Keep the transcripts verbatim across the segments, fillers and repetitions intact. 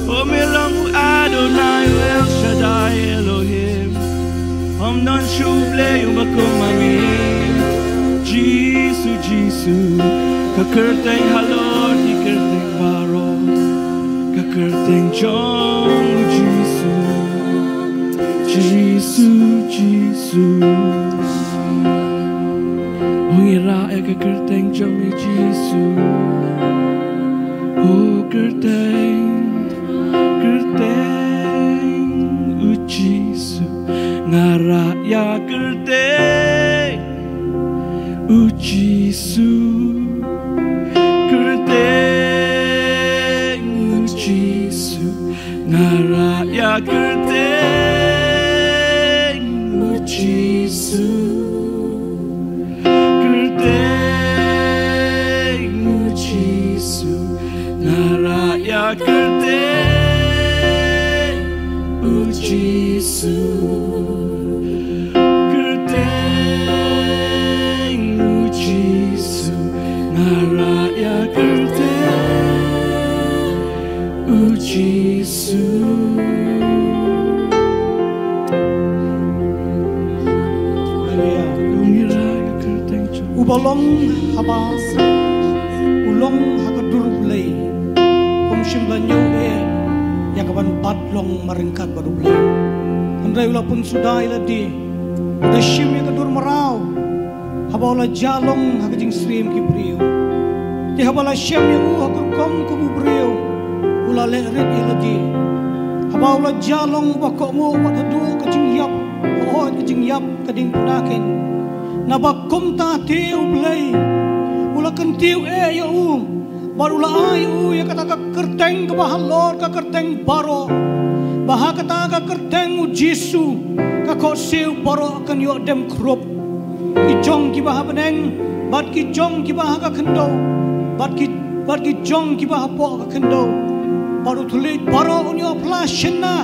O me long u Adonai, u El Shaddai Elohim. Ym don shuh u Blei uba kum ma me. Jisu, Jisu, ka kyrteng halor ki kyrteng baroh, ka kyrteng jong u Jisu. Jisu, Jisu. Ngi rah ïa ka kyrteng jong me Jisu. O kyrteng, kyrteng u Jisu. Nga rah ïa kyrteng u Jisu. Kyrteng u Jisu. Nga rah ïa kyrteng u Jisu. Kyrteng u Jisu. Nga rah ïa kyrteng u Jisu. Kyrteng u Jisu. Nga rah ïa kyrteng u Jisu. Haleluya. Uba long haba u long ha ka dur U Blei, um shym la ñiew eh ïa ka ban bat long marryngkat bad U Blei. Hynrei u la pynsuda ïa lade, u da shim ïa ka dur mraw. Haba u la jia long ha ka jingsyriem ki briew. Te haba la shem ïa u ha ka rukom kum u briew, u la leh rit ïa lade. Haba u la jia long uba kohnguh bad haduh ka jingïap, hooid ka jingïap ka diengphna keiñ. Naba kumta te U Blei u la kyntiew eh ïa u. Bad u la ai u ïa kata ka kyrteng kaba halor ka kyrteng baroh. Ba ha kata ka kyrteng u Jisu ka khohsiew baroh kan ïoh dem khrup. Ki jong kiba ha bneng, bad ki jong kiba ha ka khyndew, bad ki, bad ki jong kiba hapoh ka khyndew. Bad u thylliej baroh un ïoh phla shynna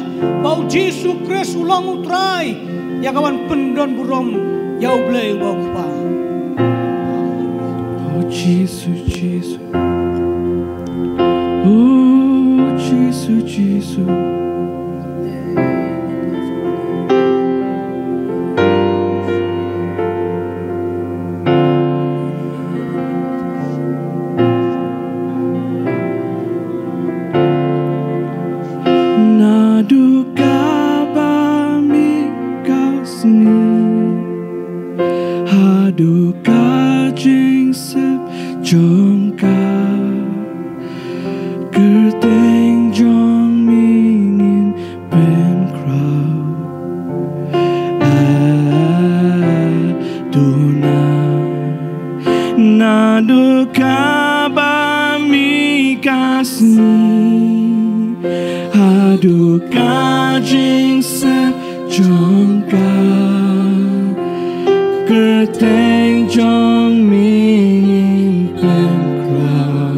ba u Jisu Khrist u long U Trai. Ïa ka ban pyndon burom ïa U Blei uba U Kpa. O Jisu, Jisu. O Jisu, Jisu. Naduh kaba mih ka sngi haduh ka jingsep jong ka, kyrteng jong me ngin pynkhraw. Adonai. Naduh kaba mih ka sngi haduh ka jingsep jong ka, kyrteng jong me ngin pynkhraw.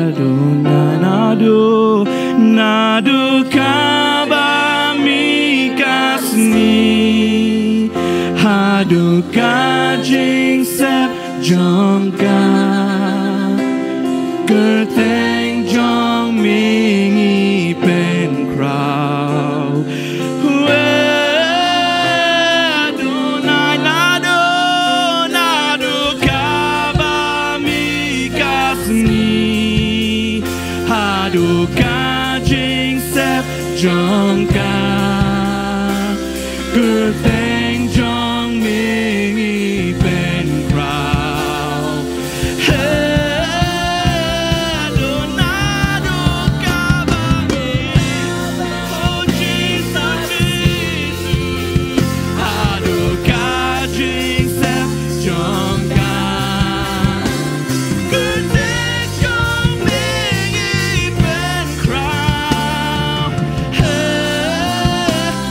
Adonai. Naduh, naduh kaba mih ka sngi haduh ka jingsep jong ka, kyrteng jong me ngi pynkhraw. Adonai. Naduh, naduh kaba mih ka sngi haduh ka jingsep jong ka, kyrteng jong me ngi pynkhraw. Adonai. Naduh kaba mih, oh Jisu, Jisu, haduh ka jingsep jong ka, kyrteng jong me ngi pynkhraw.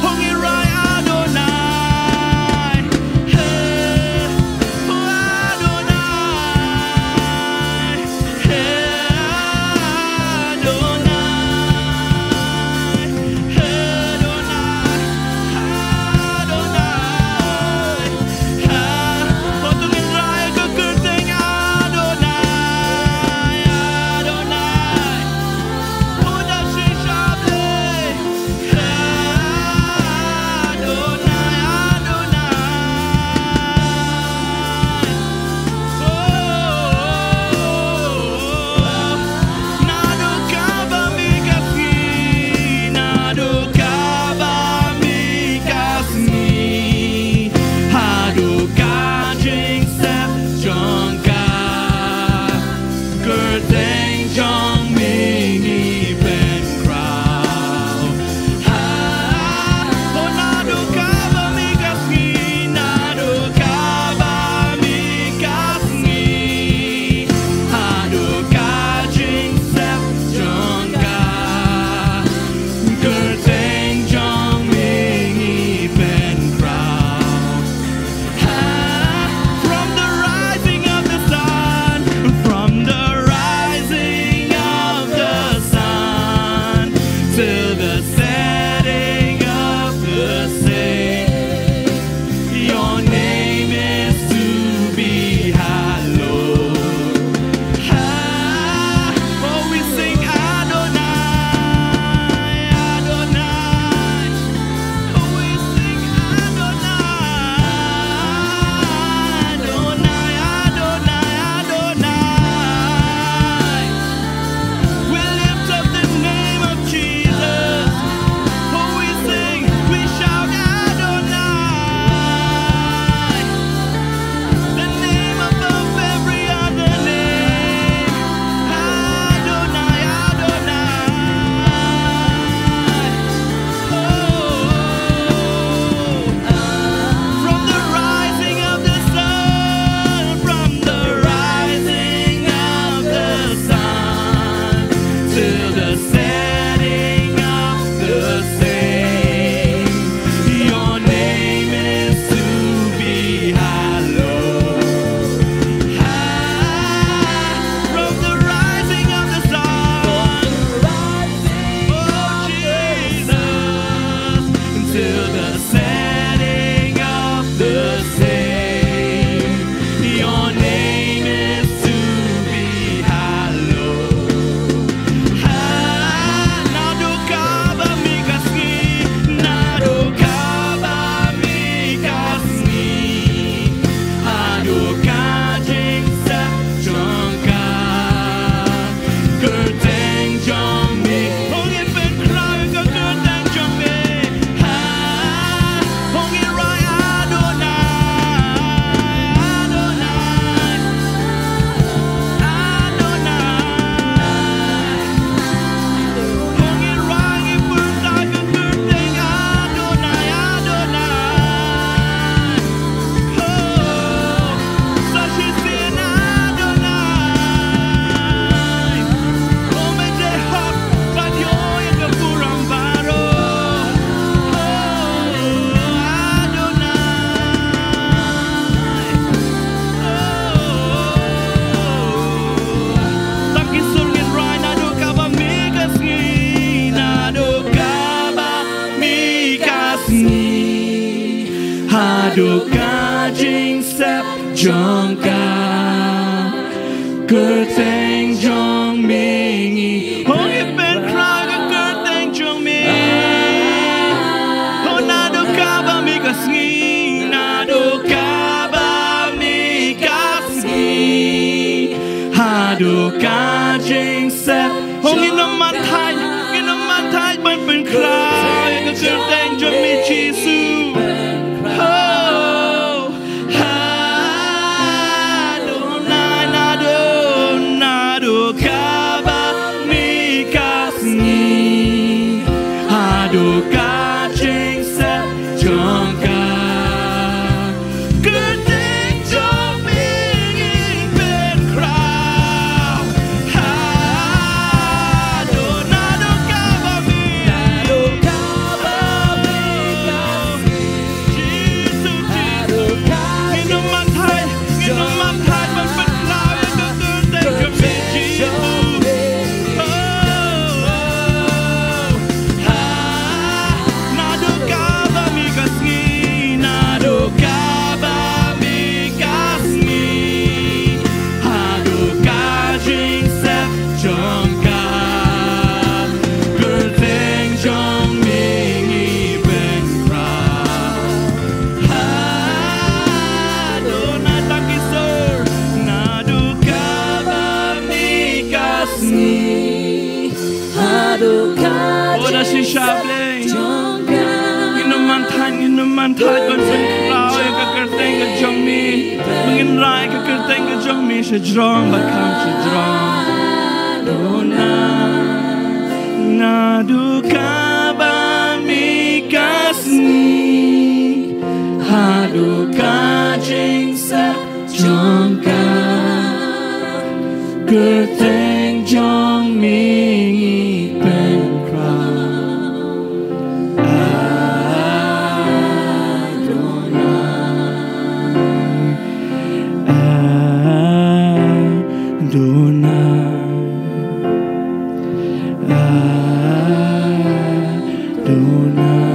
Hong Irai Adonai. Haduh ka jingsep jong ka, kyrteng jong me ngi. Hong ïa pynkhraw ïa ka kyrteng jong me. Ho naduh kaba mih ka sngi, naduh kaba mih ka sngi. Haduh ka jingsep. Hong ngin ym man thait, ngin ym man thait ban pynkhraw ïa ka kyrteng jong me Jisu. Oh, Adonai, naduh, naduh kaba mih ka sngi. Haduh ka jingsep jong ka. Kyrteng jong me ngi pynkhraw. Haduh, naduh kaba mih. Naduh kaba mih. Jisu, Jisu. Ngin ym man thait, ngin ym man thait ban pynkhraw ïa ka kyrteng jong me Jisu. Oh, oh. Naduh kaba mih ka sngi, naduh kaba mih ka sngi, haduh ka jingsep jong ka, kyrteng jong me ngi pynkhraw. Adonai, tang ki sur, naduh kaba mih ka sngi. Haduh ka. Oh, da shisha Blei. Ngin ym man thait, ngin ym man thait ban pynkhraw ïa ka kyrteng ka jong me. Ba ngin rai ka kyrteng ka jong me sha jrong bad kham sha jrong. Naduh kaba mih ka sngi, haduh ka jingsep jong ka, kyrteng jong me ngi pynkhraw. Adonai, Adonai, Adonai.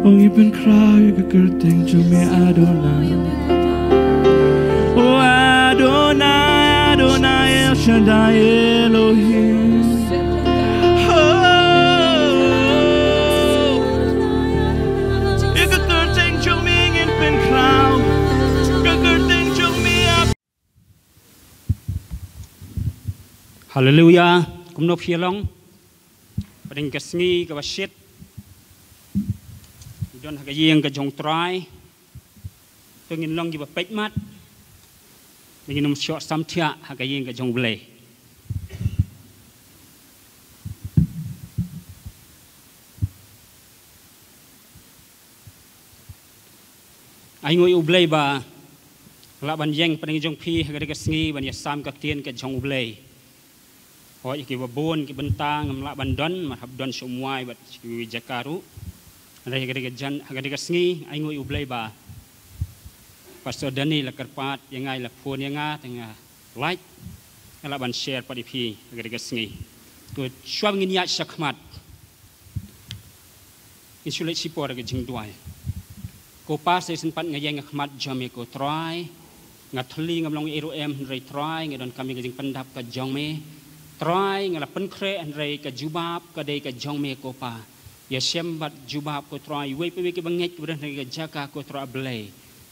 Oh, ngi pynkhraw ïa ka kyrteng jong me Adonai. Oh, Adonai, Adonai, El Shaddai, Elohim. Oh, ïa ka kyrteng jong me ngin pynkhraw. Ka kyrteng jong me. Haleluya. Kumno phi long? Pdeng ka sngi kaba shit, don ha ka ïing ka jong Trai. To ngin long kiba peit mat. Ngin ym shoh samthiah ha ka ïing ka jong Blei. Ai nguh U Blei ba lah ban ïeng pdeng jong phi ha ka sngi ban ïa sam ka ktien ka jong U Blei. Hooid, ki ba bun ki bynta ngam lah ban don, mar hap don sha U Mwai bad sha kiwei jaka ruh. Hynrei ha ka jan, ha ka sngi ai nguh U Blei ba Pastor Danny la kyrpad ïa nga, la phone ïa nga, te nga lait, nga lah ban share pat ïa phi ha ka sngi. To shuwa ngin ïaid shakhmat. Ngin shu leit shipor ha ka jingduwai. Ko Pa, sa shisien pat nga ïeng ha khmat jong me ko Trai. Nga thylli ngam long ei ruh em, hynrei Trai nga donkam ïa ka jingpyndap ka jong me. Trai nga la pynkhreh hynrei ka jubab ka dei ka jong me ko Pa. Ïashem bad jubab ko Trai, iwei pa iwei kiba ngeit kiba don ha ka jaka ko Trai Blei.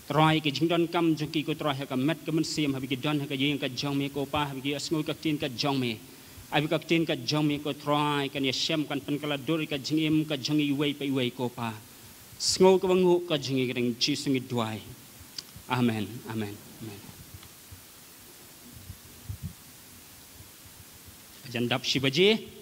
Trai ka jingdonkam jong ki ko Trai ha ka met ka mynsiem, haba ki don ha ka ïing ka jong me ko Pa, haba ki ïasngew ka ktien ka jong me. Ai ba ka ktien ka jong me ko Trai kan ïashem, kan pynkylla dur ïa ka jingim ka jong iwei pa iwei ko Pa. Sngew kaba nguh ka jong ngi, ha ka kyrteng Jisu ngi duwai. Amen. Amen. Amen. Ka jan dap shi baje.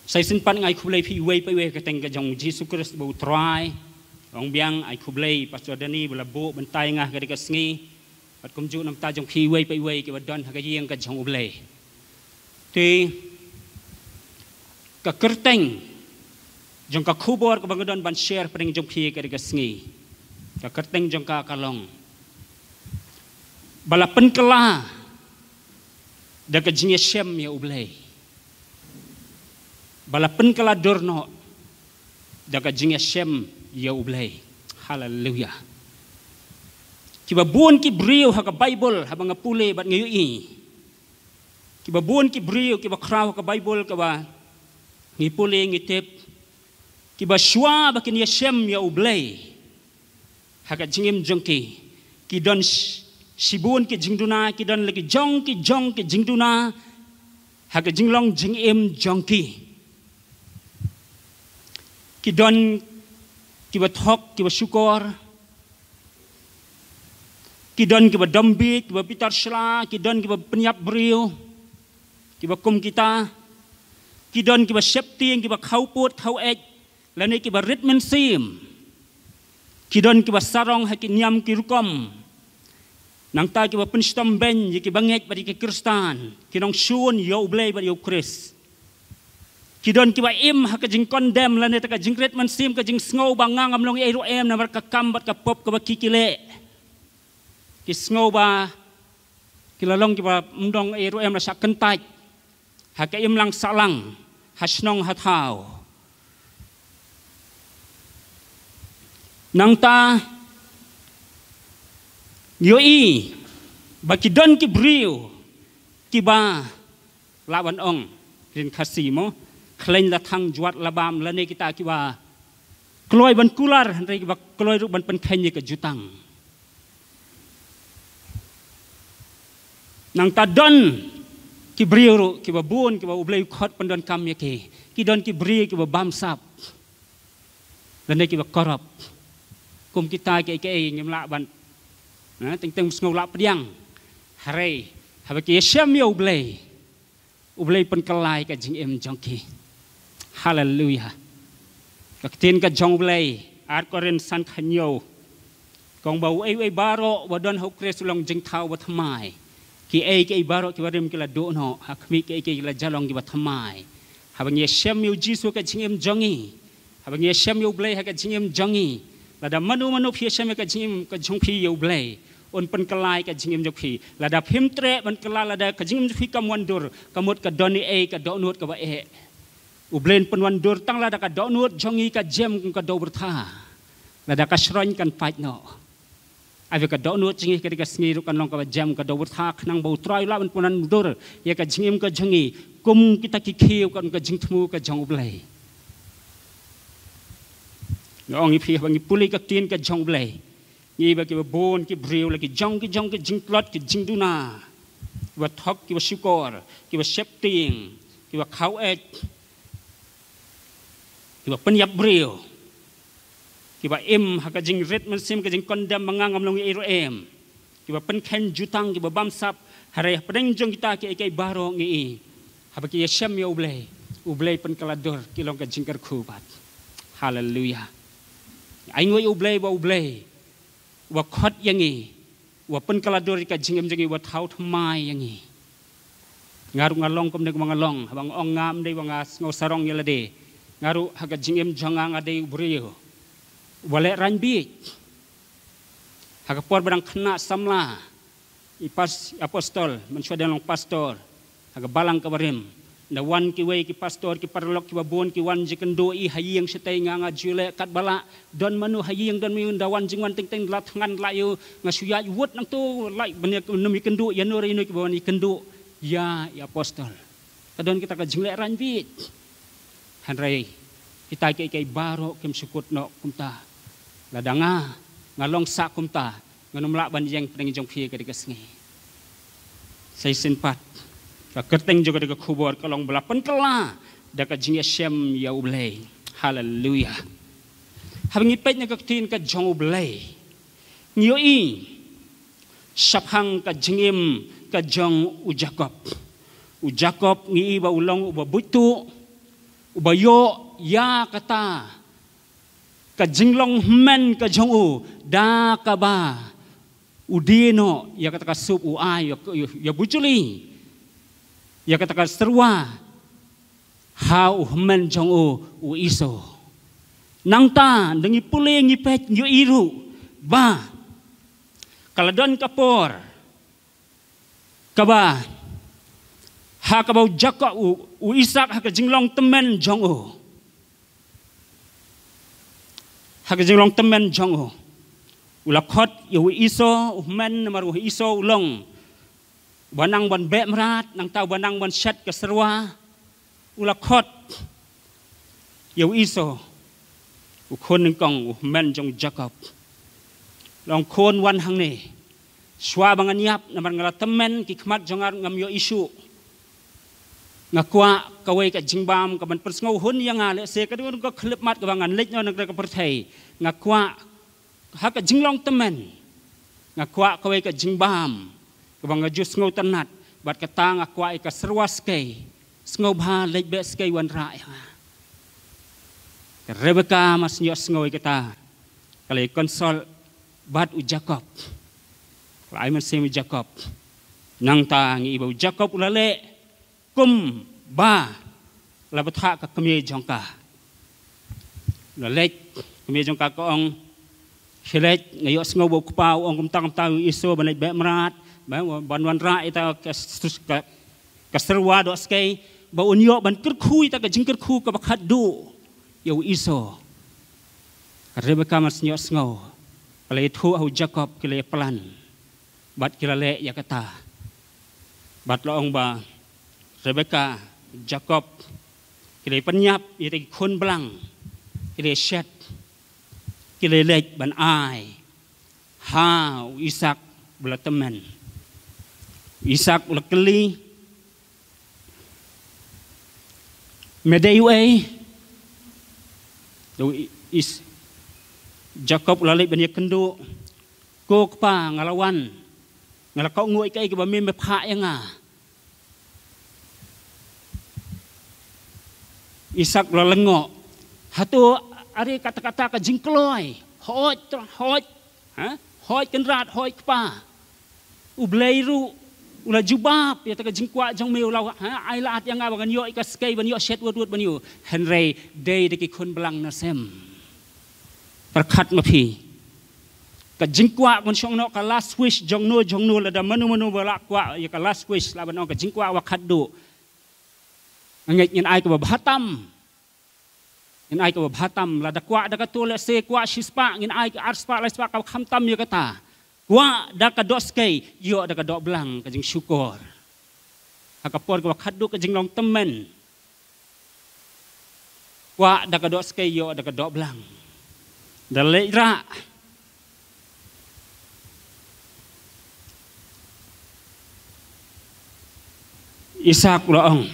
Sa shisien pat nga ai khublei phi iwei pa iwei ha ka kyrteng ka jong U Jisu Khrist uba U Trai. Ong biang ai khublei Pastor Danny ba la buh bynta ïa nga ha ka sngi. Bad kumjuh na ka bynta jong phi iwei pa iwei kiba don ha ka ïing ka jong U Blei. Te ka kyrteng jong ka khubor kaba nga don ban share pdeng jong phi ha ka sngi, ka kyrteng jong ka ka long ba la pynkylla da ka jingïashem ïa U Blei, ba la pynkylla dur noh da ka jingïashem ïa U Blei. Haleluya. Kiba bun ki briew ha ka Baibl, haba nga pule bad nga ïohi, kiba bun ki briew kiba khraw ha ka Baibl, kaba ngi pule ngi tip, kiba shuwa ba kin ïashem ïa U Blei ha ka jingim jong ki, ki don sh- shibun ki jingduna, ki don la ki jong ki jong ki jingduna ha ka jinglong jingim jong ki. Ki don kiba thok, kiba shukor, ki don kiba dom bieit, kiba bitar shla, ki don kiba pynïap briew, kiba kum kita, ki don kiba sheptieng, kiba khawpud khaweit, lane kiba rit mynsiem. Ki don kiba sarong ha ki niam ki rukom. Nangta kiba pynshitom beiñ ïa kiba ngeit bad ïa ki Khristan, ki nongshun ïa U Blei bad ïa U Khrist. Ki don kiba im ha ka jingkondem lane ka jingrit mynsiem, ka jingsngew ba nga ngam long ei ruh em namar ka kam bad ka pop kaba ki ki leh. Ki sngew ba ki la long kiba ym dang ei ruh em, la shah kyntait ha ka imlang sahlang, ha shnong ha thaw. Nangta ngi ïohi ba ki don ki briew kiba, lah ban ong, rin Khasi mo, khlaiñ la thang jwat la bam, lane kita kiba kloi ban kular, hynrei kiba kloi ruh ban pynkheiñ ïa ka jutang. Nangta don ki briew ruh kiba bun, kiba U Blei u khot pyndonkam ïa ki. Ki don ki briew kiba bamsap, lane kiba corrupt. Kum kita kiei kiei ngim lah ban, na, teng teng sngew lah pdiang. Hynrei haba ki ïashem ïa U Blei, U Blei pynkylla ïa ka jingim jong ki. Haleluya. Ka ktien ka jong U Blei, Ar Korinth san khyndai, ka ong ba uei uei baroh ba don ha U Khrist u long jingthaw ba thymmai. Kiei kiei baroh kiba rim ki la duh noh, ha khmih kiei kiei ki la jia long kiba thymmai. Haba ngi ïashem ïa U Jisu ha ka jingim jong ngi, haba ngi ïashem ïa U Blei ha ka jingim jong ngi, lada mano mano phi ïashem ïa ka jingim ka jong phi ïa U Blei, un pynkylla ïa ka jingim jong phi. Lada phim treh ban kylla, lada ka jingim jong phi kam wan dur, ka mut ka don ei ei ka dohnud kaba eh. U Blei un pynwandur tang lada ka dohnud jong ngi ka jem kum ka doh byrtha. Lada ka shrong kan pait noh. Ave ka dohnud jong ngi ka dei ka sngi ruh kan long kaba jem ka doh byrtha, khnang ba U Trai u lah ban pynwandur ïa ka jingim ka jong ngi kum kita ki khiew, kum ka jingthmu ka jong U Blei. Nga ong ïa phi, haba ngi pule ka ktien ka jong U Blei, ngi ïohi ba kiba bun ki briew la ki jong ki jong ki jingtlot, ki jingduna, kiba thok, kiba shukor, kiba sheptieng, kiba khaweit, kiba pynïap briew, kiba im ha ka jingrit mynsiem, ka jingkondem ba nga ngam long ei ruh em, kiba pynkheiñ jutang, kiba bamsap. Hynrei hapdeng jong kita kiei kiei baroh ngi ïohi, haba ki ïashem ïa U Blei, U Blei pynkylla dur, ki long ka jingkyrkhu pat. Haleluya. Ai nguh ïa U Blei ba U Blei uba khot ïa ngi, uba pynkylla dur ïa ka jingim jong ngi, uba thaw thymmai ïa ngi. Nga ruh nga long kumne kumba nga long, haba nga ong ngam dei ba nga sngew sarong ïa lade. Nga ruh ha ka jingim jong nga, nga dei u briew uba lehraiñ bieit. Ha ka por ba dang khynnah samla, i pas-, apostol, mynshuwa dang long pastor ha ka balang kaba rim, da wan kiwei ki pastor, ki paralok kiba bun, ki wan jingkynduh ïa i ha ïing shatei. Nga, nga ju leh katba lah, don mano ha ïing, don mano, da wan jingwan teng teng, la thngan la ïoh, nga shu ïaid wut nangto, la ban ïa, nym ïakynduh ïano re ïano, kiba wan ïakynduh ïa i apostol. Ka don kita ka jinglehraiñ bieit. Hynrei kita kiei kiei baroh kim shu kut noh kumta. Lada nga, nga long sah kumta, ngan ym lah ban ïeng pdeng jong phi ha katei ka sngi. Sa shisien pat, ka kyrteng jong katei ka khubor ka long ba la pynkylla da ka jingïashem ïa U Blei. Haleluya. Haba ngi peit na ka ktien ka jong U Blei, ngi ïohi shaphang ka jingim ka jong u Jakob. U Jakob ngi ïohi ba u long uba buit tuh, uba ïoh ïa kata ka jinglong hynmen ka jong u da kaba u die noh ïa kata ka sup, u ai ïa, ïa, ïa bujli, ïa kata ka syrwa ha u hynmen jong u, u Esau. Nangta, nda ngi pule ngi peit ngi ïohi ruh ba ka la don ka por kaba Ha kaba u Jakob, u, u Isak, ha ka jinglong tymmen jong u. Ha ka jinglong tymmen jong u. U la khot ïa u Esau, u hynmen namar u Esau u long uba nang ban beh mrad, nangta uba nang ban shet ka syrwa. U la khot ïa u Esau, u khun nyngkong, u hynmen jong u Jakob. Long khun, wan hangne. Shuwa ba ngan ïap, namar nga la tymmen, ki khmat jong nga ruh ngam ïoh issue. Nga kwah kawei ka jingbam kaban pynsngewhun ïa nga, lehse ka dei ka khyllipmat kaba ngan leit noh na kata ka pyrthei. Nga kwah ha ka jinglong tymmen, nga kwah kawei ka jingbam kaba nga ju sngewtynnat, bad kata nga kwah ïa ka syrwa skei. Sngewbha leit beh skei wanrah ïa nga. Ka Rebeka mar shu ïohsngew ïa kata, ka la consult bad u Jakob. Ka la ai mynsiem ïa u Jakob. Nangta ngi i ba u Jakob u la leh kumba la bthah ka kmie jong ka. La leit, kmie jong ka ka ong, khie leit, nga ïohsngew ba u kpa u ong kumta kumta ïa u Esau ban leit beh mrad, ban, ban wanrah ïa kata ka, ka, ka syrwa dohskei, ba un ïoh ban kyrkhu ïa kata ka jingkyrkhu kaba khatduh ïa u Esau. Ka Rebeka mar shu ïohsngew, ka la ïathuh ha u Jakob, ki la ïaplan. Bad ki la leh ïa kata. Bad la ong ba Rebeka, Jakob, ki la pynïap ïa kita ki khun blang. Ki la shet. Ki la leit ban ai ha u Isak ba la tymmen. U Isak u la kylli, me dei uei? Te u Is-, Jakob u la leit ban ïakynduh. Ko kpa, nga la wan. Nga la kohnguh ïa kaei kaba me, me phah ïa nga. Isak u la lyngngoh. Hato are katta katta ka jingkloi? Hooid, hooid. Ha? Hooid kynrad, hooid kpa. U Blei ruh u la jubab ïa kata ka jingkwah jong me, u la, ha, ai lad ïa nga ba ngan ïoh ïa ka skei ban ïoh shet wut wut ban ïoh. Hynrei dei da ki khun blang na sem. Pyrkhat ma phi. Ka jingkwah ban shong noh, ka last wish jong no jong no, lada mano mano ba la kwah ïa ka last wish, lah ban ong ka jingkwah ba khatduh. Ngin, ngin ai kaba bha tam. Ngin ai kaba bha tam, lada kwah da kato, lehse kwah shispah, ngin ai ka arspah, laispah, kaba kham tam ïa kata. Kwah da ka dohskei, ïoh da ka dohblang, ka jingshukor. Ha ka por kaba khatduh ka jinglong tymmen. Kwah da ka dohskei, ïoh da ka dohblang. Da leit rah, Isak u la ong,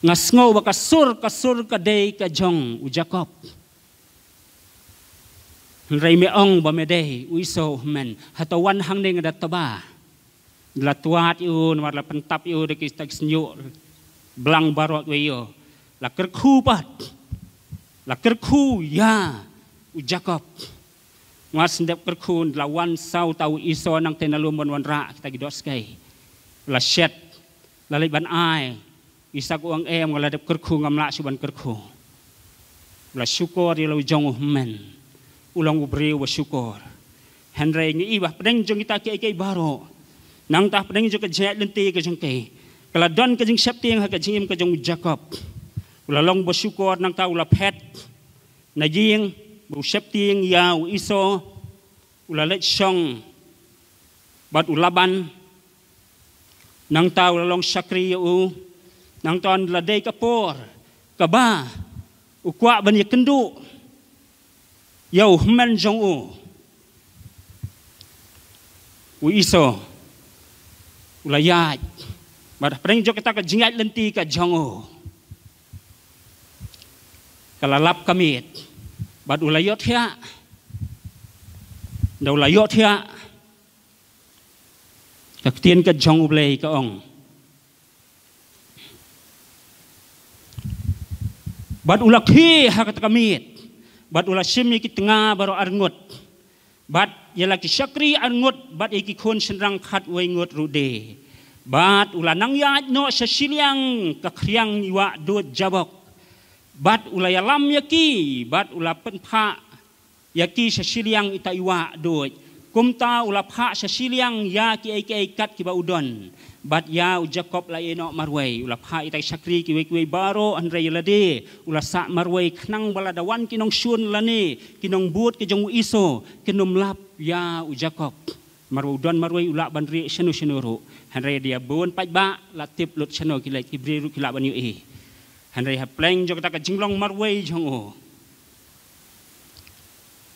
nga sngew ba ka sur, ka sur ka dei ka jong u Jakob. Hynrei me ong ba me dei u Esau, hynmen, hato wan hangne nga da tba. Da la twad ïa u, namar la pyntap ïa u da kita ki shñiuh blang baroh ïa u. La kyrkhu pat. La kyrkhu ïa u Jakob. Nga shu dep kyrkhu, da la wan saw ta u Esau nangta na lum ban wanrah kita ki dohskei. La shet. La leit ban ai. Isak u ong em, nga la dep kyrkhu, ngam lah shuh ban kyrkhu. U la shukor ïa la u jong u hynmen. U long u briew ba shukor. Hynrei ngi i ba hapdeng jong kita kiei kiei baroh, nangta hapdeng jong ka jingïaid lynti ka jong ki, ka la don ka jingsheptieng ha ka jingim ka jong u Jakob. U la long ba shukor, nangta u la phet na ïing ba u sheptieng ïa u Esau. U la leit shong bad u Laban. Nangta u la long shakri ïa u. Nangta ynda la dei ka por kaba u kwah ban ïakynduh ïa u hynmen jong u, u Esau, u la ïaid. Bad hapdeng jong kata ka jingïaid lynti ka jong u, ka la lap ka miet. Bad u la ïohthiah. Ynda u la ïohthiah, ka ktien ka jong U Blei ka ong, bad u la khie ha kata ka miet, bad u la shim ïa ki tnga baroh arngut, bad ïa la ki shakri arngut, bad ïa ki khun shynrang khatwei ngut ruh de. Bad u la nang ïaid noh sha shiliang ka khriang iwah duid Jabok. Bad u la ïalam ïa ki, bad u la pynphah ïa ki sha shiliang ita iwah duid. Kumta u la phah sha shiliang ïa kiei kiei kat kiba u don. Bad ïa u Jakob la ïehnoh marwei, u la phah ïa kita ki shakri kiwei kiwei baroh, hynrei ïa lade u la sah marwei, khnang ba lada wan ki nongshun lane ki nongbud ki jong u Esau kin ym lap ïa u Jakob. Namar u don marwei, u lah ban rieh shano shano ruh. Hynrei da ïa bun paidbah la tip lut shano ki leit, ki briew ruh ki lah ban ïohi. Hynrei hapdeng jong kata ka jinglong marwei jong u,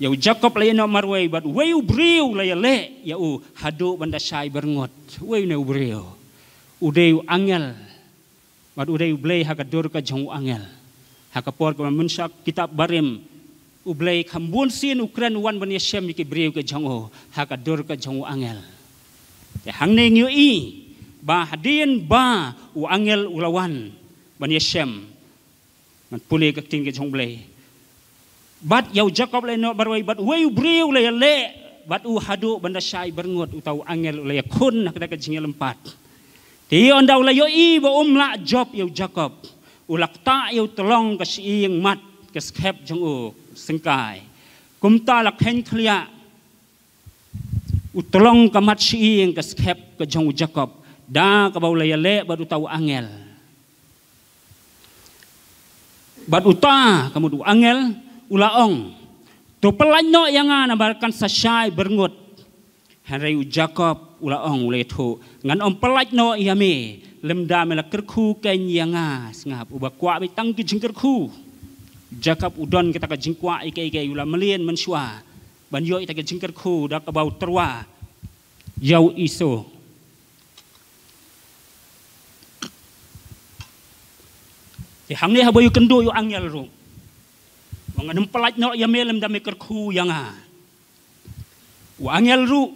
ïa u Jakob la ïehnoh marwei, bad uwei u briew la ïaleh ïa u haduh ban da shai byrngut. Uwei une u briew? U dei u angel. Bad u dei U Blei ha ka dur ka jong u angel. Ha ka por kaba mynshwa kitab barim, U Blei kham bun sien u kren, u wan ban ïashem ïa ki briew ki jong u ha ka dur ka jong u angel. Te hangne ngi ïohi ba hadien ba u angel u la wan ban ïashem, ngan pule ka ktien ka jong U Blei. Bad ïa u Jakob la ïehnoh marwei, bad uwei u briew la ïaleh bad u haduh ban da shai byrngut. Uta u angel u la ïakhun na kata ka jingïalympat. Te ynda u la ïohi ba um lah jop ïa u Jakob, u la ktah ïa u tyllong ka shyieng mat, ka skep jong u syngkai. Kumta la kheiñ khlieh u tyllong ka mat shyieng, ka skep ka jong u Jakob, da kaba u la ïaleh bad uta u angel. Bad uta, ka mut u angel, u la ong, "To pyllait noh ïa nga, namar kan sa shai byrngut." Hynrei u Jakob u la ong, u la ïathuh, "Ngan ym pyllait noh ïa me lymda me la kyrkhu keiñ ïa nga." Sngap, uba kwah beit tang ki jingkyrkhu. Jakob u don kata ka jingkwah ïa kiei kiei, u la mlien mynshuwa ban ïoh ïa kata ka jingkyrkhu da kaba u tyrwa ïa u Esau. Te hangne haba u ïakynduh ïa u angel ruh, u ong, "Ngan ym pyllait noh ïa me lymda me kyrkhu ïa nga." U angel ruh,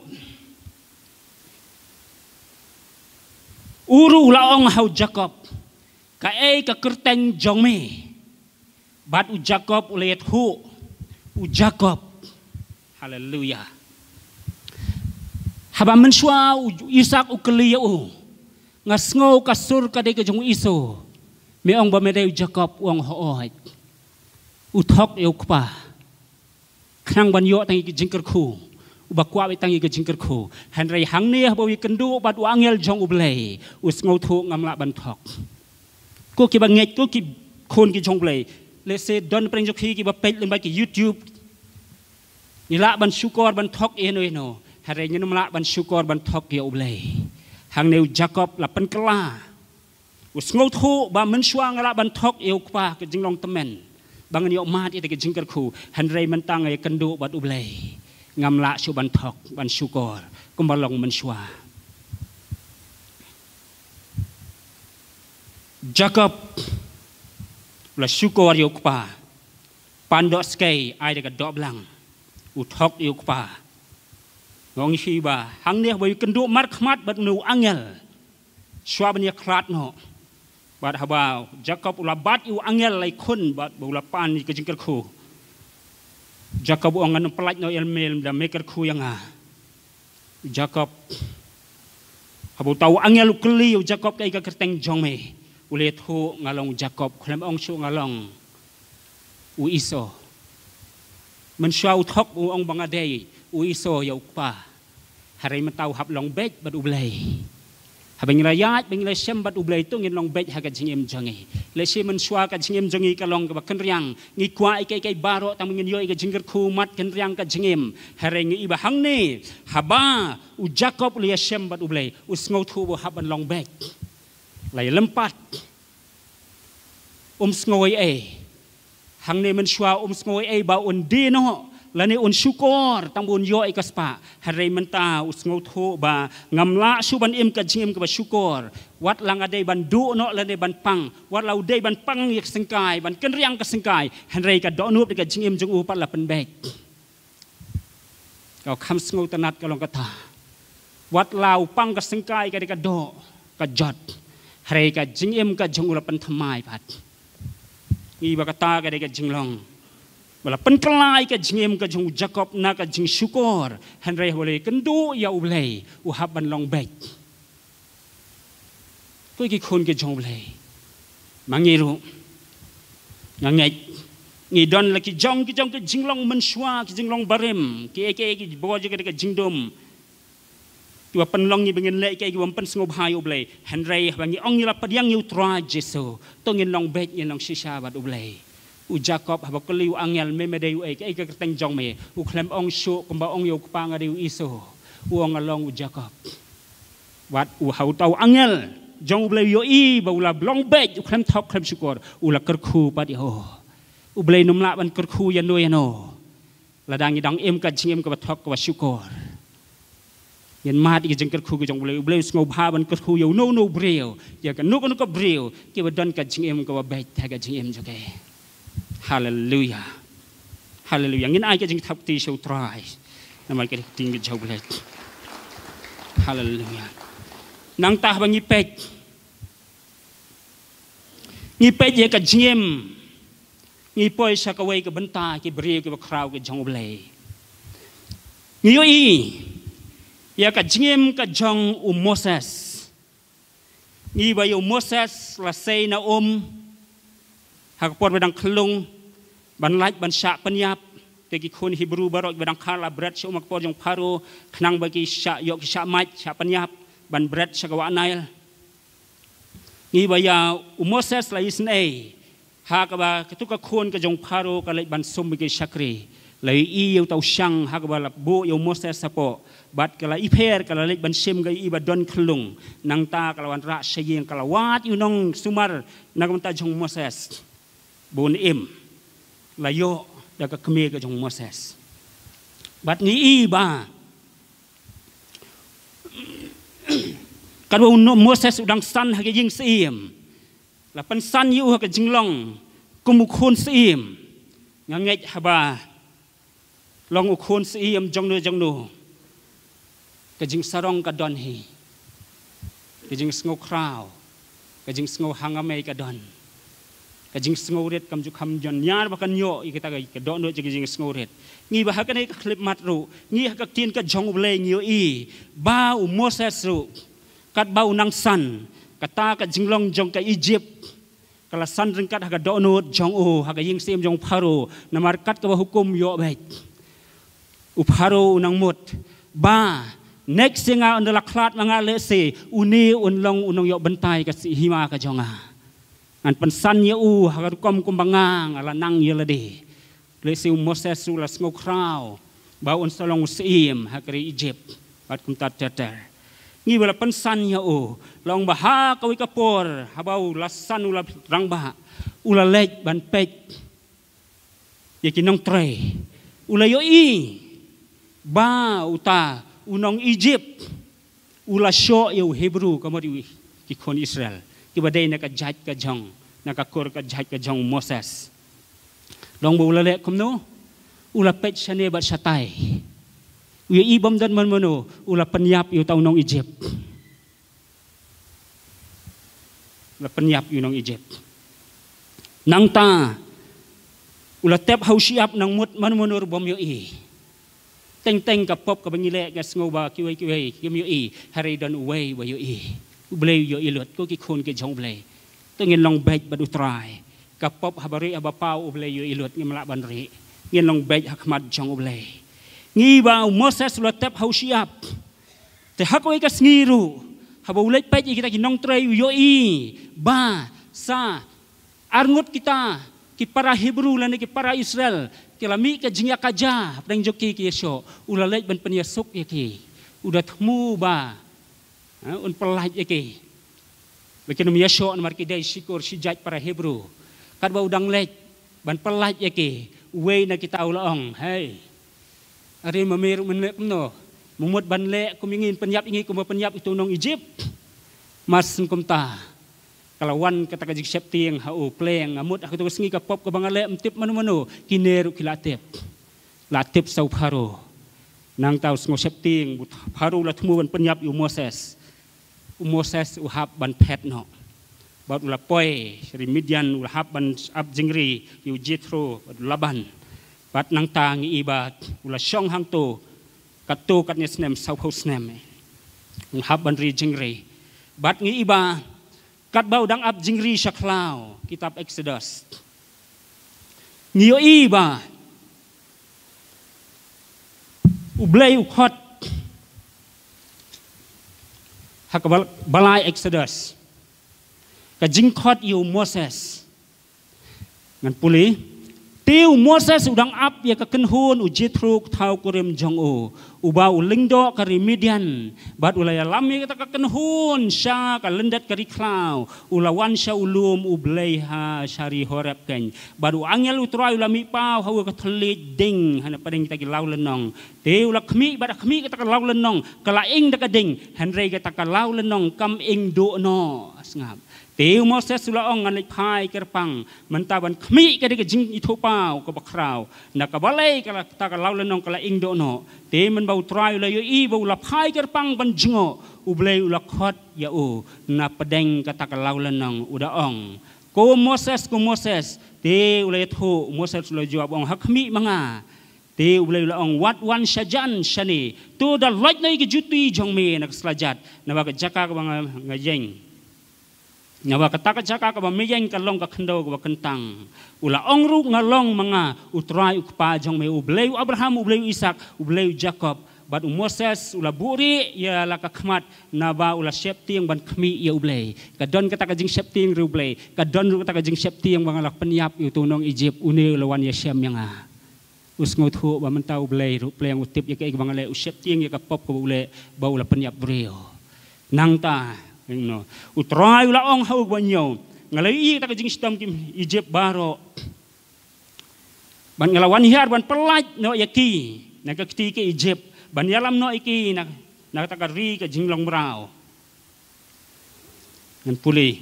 u ruh u la ong ha u Jakob, "Kaei ka kyrteng jong me?" Bad u Jakob u la ïathuh, u Jakob. Haleluya. Haba mynshuwa u Isak u kylli ïa u, "Nga sngew ka sur ka dei ka jong u Esau. Me ong ba me dei u Jakob?" U ong, "Hooid." U thok ïa u kpa khnang ban ïoh tang ïa ki jingkyrkhu. Uba kwah beit tang ïa ki jingkyrkhu. Hynrei hangne haba u ïakynduh bad u angel jong U Blei, u sngewthuh, "Ngam lah ban thok." Ko kiba ngeit, ko ki khun ki jong U Blei, lehse don pyrshah jong phi kiba peit lyngba ki YouTube. Ngi lah ban shukor ban thok ïa no ïa no, hynrei ngim lah ban shukor ban thok ïa U Blei. Hangne u Jakob la pynkylla. U sngewthuh ba mynshuwa nga lah ban thok ïa u kpa, ka jinglong tymmen ba ngan ïoh mad ïa ka jingkyrkhu, hynrei mynta nga ïakynduh bad U Blei, ngam lah shuh ban thok ban shukor kumba long mynshuwa. Jakob u la shukor ïa u kpa. Pan doh skei, ai da ka doh blang, u thok ïa u kpa. Nga ong ïa phi ba hangne haba u ïakynduh markhmat bad une u angel, shuwa ban ïakhlad noh, bad haba u Jakob u la bat ïa u angel, la ïakhun bad ba u la pan ïa ka jingkyrkhu. Jakob u ong, "Ngan ym pyllait noh ïa me lymda me kyrkhu ïa nga." U Jakob, haba uta u angel u kylli ïa u Jakob, "Kaei ka kyrteng jong me?" U la ïathuh, "Nga long u Jakob." Khlem ong shuh, "Nga long u Esau." Mynshuwa u thok, u ong ba nga dei u Esau ïa u kpa. Hynrei mynta u hap long beit bad U Blei. Haba ngi la ïaid, ba ngi la shem bad U Blei, to ngin long beit ha ka jingim jong ngi. Lehse mynshuwa ka jingim jong ngi ka long kaba kynriang, ngi kwah ïa kiei kiei baroh tang ba ngin ïoh ïa ka jingkyrkhu mat, kynriang ka jingim. Hynrei ngi i ba hangne, haba u Jakob u la ïashem bad U Blei, u sngewthuh ba u hap ban long beit. La ïalympat. Um sngew ei ei. Hangne mynshuwa um sngew ei ei ba un die noh lane un shukor tang ba un ïoh ïa ka spah. Hynrei mynta u sngewthuh ba ngam lah shuh ban im ka jingim kaba shukor. Wat la nga dei ban duh noh lane ban pang, wat la u dei ban pang ïa ka syngkai, ban kynriang ka syngkai, hynrei ka dohnud ïa ka jingim jong u pat la pynbeit. Ka kham sngewtynnat ka long kata. Wat la u pang ka syngkai ka dei ka doh, ka jot, hynrei ka jingim ka jong u la pynthymmai pat. Ngi ba kata ka dei ka jinglong ba la pynkylla ïa ka jingim ka jong u Jakob na ka jingshukor, hynrei haba u la ïakynduh ïa U Blei, u hap ban long beit. Ko ki khun ki jong U Blei, ma ngi ruh, nga ngeit Ngi don la ki jong ki jong ki jinglong mynshuwa, ki jinglong barim, ki ei ki ei ki bor jong ka jingdum. Kiba pynlong ngi ba ngin leh ki ei kiba ym pynsngewbha ïa U Blei. Hynrei haba ngi ong ngi la pdiang ïa U Trai Jisu, to ngin long beit, ngin long shisha bad U Blei. U Jakob haba kylli u angel, me me dei uei, kaei ka kyrteng jong me? U khlem ong shuh kumba ong ïa u kpa, nga dei u Esau. U ong nga long u Jakob. Wat u ha uta u angel jong U Blei u ïohi ba u la long beit, u khlem thok khlem shukor, u la kyrkhu pat ïa u. U Blei um lah ban kyrkhu ïano ïano lada ngi dang im ka jingim kaba thok kaba shukor. Ngin mad ïa ka jingkyrkhu ka jong U Blei. U Blei u sngewbha ban kyrkhu ïa uno uno u briew, ïa kano kano ka briew kiba don ka jingim kaba beit ha ka jingim jong ki. Haleluya. Haleluya. Ngin ai ka jingthap kti sha U Trai. Namar ka ktien ka jong U Blei. Haleluya. Nangta haba ngi peit, ngi peit ïa ka jingim, ngi poi sha kawei ka bynta ki briew kiba khraw ki jong U Blei. Ngi ïohi ïa ka jingim ka jong u Moses. Ngi ba ïa u Moses la sei na um ha ka por ba dang khyllung ban lait ban shah pynïap. Te ki khun Hebru baroh ba dang kha la bret sha um ha ka por jong Pharaoh, khnang ba ki shah ïoh ki shah mait, shah pynïap ban bret sha ka wah Nail. Ngi ba ïa u Moses la isynei ha kaba katu ka khun ka jong Pharaoh ka leit ban sum ki shakri. La ïohi ïa uta u shang ha kaba la buh ïa u Moses hapoh. Bad ka la ipher, ka la leit ban shim ka ïohi ba don khyllung. Nangta ka la wanrah sha ïing, ka la wad ïa u nongsumar na ka bynta jong u Moses ba un im. La ïoh da ka kmie ka jong u Moses. Bad ngi i ba katba u Moses u dang san ha ka ïing syiem, la pynsan ïa u ha ka jinglong kum u khun syiem. Nga ngeit haba long u khun syiem jong no jong no, ka jingsarong ka don hi, ka jingsngewkhraw, ka jingsngew hangamei ka don, ka jingsngewrit kam ju kham jon ñiar ba kan ïoh ïa kita ka dohnud jong ka jingsngewrit. Ngi ba ha kane ka khyllipmat ruh, ngi ha ka ktien ka jong U Blei ngi ïohi ba u Moses ruh, katba u nang san, kata ka jinglong jong ka Egypt ka la san ryngkat ha ka dohnud jong u, ha ka ïing syiem jong Pharaoh, namar kat kaba hukum ïoh beit. U Pharaoh u nang mut ba next ïa nga, ynda la khlad ma nga lehse, une un long u nongïoh bynta ïa ka hima ka jong nga. Ngan pynsan ïa u ha ka rukom kumba nga, nga la nang ïa lade. Lehse u Moses u la sngewkhraw ba un sa long u syiem ha ka ri Egypt bad kumta ter ter. Ngi ba la pynsan ïa u, long ba ha kawei ka por haba u la san, u la rangbah, u la leit ban peit ïa ki nongtrei. U la ïohi ba uta u nong Egypt u la shoh ïa u Hebru ka mut ïa ki khun Israel kiba dei na ka jait ka jong, na ka kur ka jait ka jong u Moses. Long ba u la leh kumno? U la peit shane bad shatai. U ïohi bym don mano mano, u la pynïap ïa uta u nong Egypt. La pynïap ïa u nong Egypt. Nangta u la tep ha u shyiap, nang mut mano mano ruh bym ïohi. Teng teng ka pop kaba ngi leh, nga sngew ba kiwei kiwei kim ïohi, hynrei don uwei ba ïohi. U Blei u ïohi lut, ko ki khun ki jong U Blei. To ngin long beit bad U Trai. Ka pop haba rieh haba paw U Blei u ïohi lut, ngim lah ban rieh. Ngin long beit ha khmat jong U Blei. Ngi ba u Moses u la tep ha u shyiap. Te ha kawei ka sngi ruh, haba u leit peit ïa kita ki nongtrei, u ïohi ba sa arngut kita ki para Hebru lane ki para Israel ki la mih ka jingïakajia hapdeng jong ki, ki ïashoh. U la leit ban pynïasuk ïa ki. U da thmu ba, ha, un pyllait ïa ki. Ba kin ym ïashoh namar ki dei shi kur shi jait para Hebru. Katba u dang leit ban pyllait ïa ki, uwei na kita u la ong, "Hei, are ma me ruh men leh kumno? Me mut ban leh kum ïa ngi, pynïap ïa ngi kumba pynïap ïa uto u nong Egypt?" Mar syn kumta ka la wan kata ka jingsheptieng ha u, "Pleng, nga mut ha kato ka sngi ka pop kaba nga leh, ym tip mano mano, kine ruh ki la tip. La tip sa u Pharaoh." Nangta u sngew sheptieng, u Pharaoh u la thmu ban pynïap ïa u Moses. U Moses u hap ban phet noh. Bad u la poi sha ri Midian, u la hap ban ap jingri ïa u Jethro bad u Laban. Bad nangta ngi i ba u la shong hangto katto katne snem, sawphew snem. U hap ban ri jingri. Bad ngi i ba katba u dang ap jingri sha khlaw, kitab Exodus, Ngi ïohi ba U Blei u khot ha ka bal-, balai Exodus, ka jingkhot ïa u Moses. Ngan pule. Te u Moses u dang ap ïa ka kynhun u Jethro u thaw kurim jong u, uba u lyngdoh ka ri Midian, bad u la ïalam ïa kata ka kynhun sha ka lyndet ka ri khlaw, u la wan sha u lum U Blei ha sha ri Horeb keiñ. Bad u angel U Trai u la mih paw ha ka thylliej ding hapdeng kita ki law lynnong. Te u la khmih, bad ha khmih kata ka law lynnong ka la ing da ka ding, hynrei kata ka law lynnong kam ing duh noh. Sngap. Te u Moses u la ong, ngan leit phai kyrpang mynta ban khmih ka dei ka jingithuhpaw kaba khraw. Na ka balei ka la, kata ka law lynnong ka la ing duh noh? Te mynba U Trai u la ïohi ba u la phai kyrpang ban jngoh, U Blei u la khot ïa u na pdeng kata ka law lynnong, u da ong, ko Moses, ko Moses. Te u la ïathuh, u Moses u la jubab, ong, ha khmih ma nga. Te U Blei u la ong, wat wan shajan shane, to da loit noh ïa ka juti jong me na ka slajat, naba ka jaka kaba nga, nga ïeng, naba kata ka jaka kaba me ïeng ka long ka khyndew kaba kyntang. U la ong ruh, nga long ma nga U Trai U Kpa jong me, U Blei u Abraham, U Blei u Isak, U Blei u Jakob. Bad u Moses u la buhrieh ïa la ka khmat, naba u la sheptieng ban khmih ïa U Blei. Ka don kata ka jingsheptieng ruh U Blei, ka don ruh kata ka jingsheptieng ba nga la pynïap ïa uto u nong Ijipt, une u la wan ïashem ïa nga. U sngewthuh ba mynta U Blei ruh pleng u tip ïa kaei kaba nga leh, u sheptieng ïa ka pop kaba u leh ba u la pynïap briew. Nangta, you know, U Trai u la ong ha u kaba ñiew, nga la ïohi ïa kata ka jingshitom ki Ijipt baroh, bad nga la wan hiar ban pyllait noh ïa ki na ka kti ka Ijipt, ban ïalam noh ïa ki na, na kata ka ri ka jinglong mraw. Ngan pule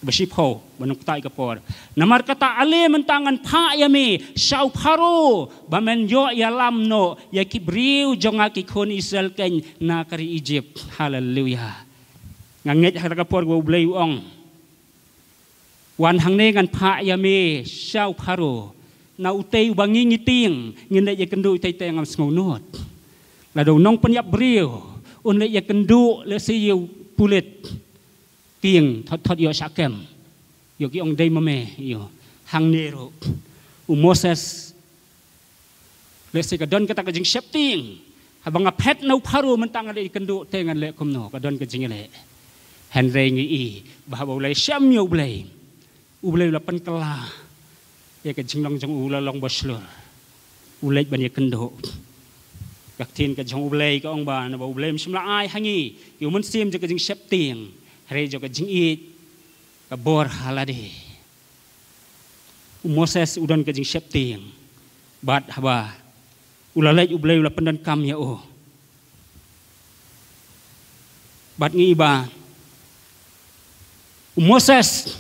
ba shiphew, ban nukta ïa ka por. Namar kata ale mynta ngan phah ïa me sha u Pharaoh, ba men ïoh ïalam noh ïa ki briew jong nga ki khun Israel keiñ na ka ri Ijipt. Haleluya. Nga ngeit ha kata ka por ba U Blei u ong, wan hangne, ngan phah ïa me sha u Pharaoh. Na utei uba ngi, ngi tieng, ngin leit ïakynduh utei te ngam sngewnud. Lada u nongpynïap briew un leit ïakynduh lehse ïa u pulit, tieng, thot thot ïoh shah kem. Ïoh ki ong dei ma me, ïoh. Hangne ruh u Moses, lehse ka don kata ka jingsheptieng, haba nga phet na u Pharaoh mynta ngan leit ïakynduh te ngan leh kumno, ka don ka jingïaleh. Hynrei ngi i ba haba u la ïashem ïa U Blei, U Blei u la pynkylla ïa ka jinglong jong u, u la long ba shlur. U leit ban ïakynduh. Ka ktien ka jong U Blei ka ong ba naba U Blei um shym la ai ha ngi ïa u mynsiem jong ka jingsheptieng, hynrei jong ka jingïeit, ka bor ha lade. U Moses u don ka jingsheptieng, bad haba u la leit, U Blei u la pyndonkam ïa u. Bad ngi i ba u Moses,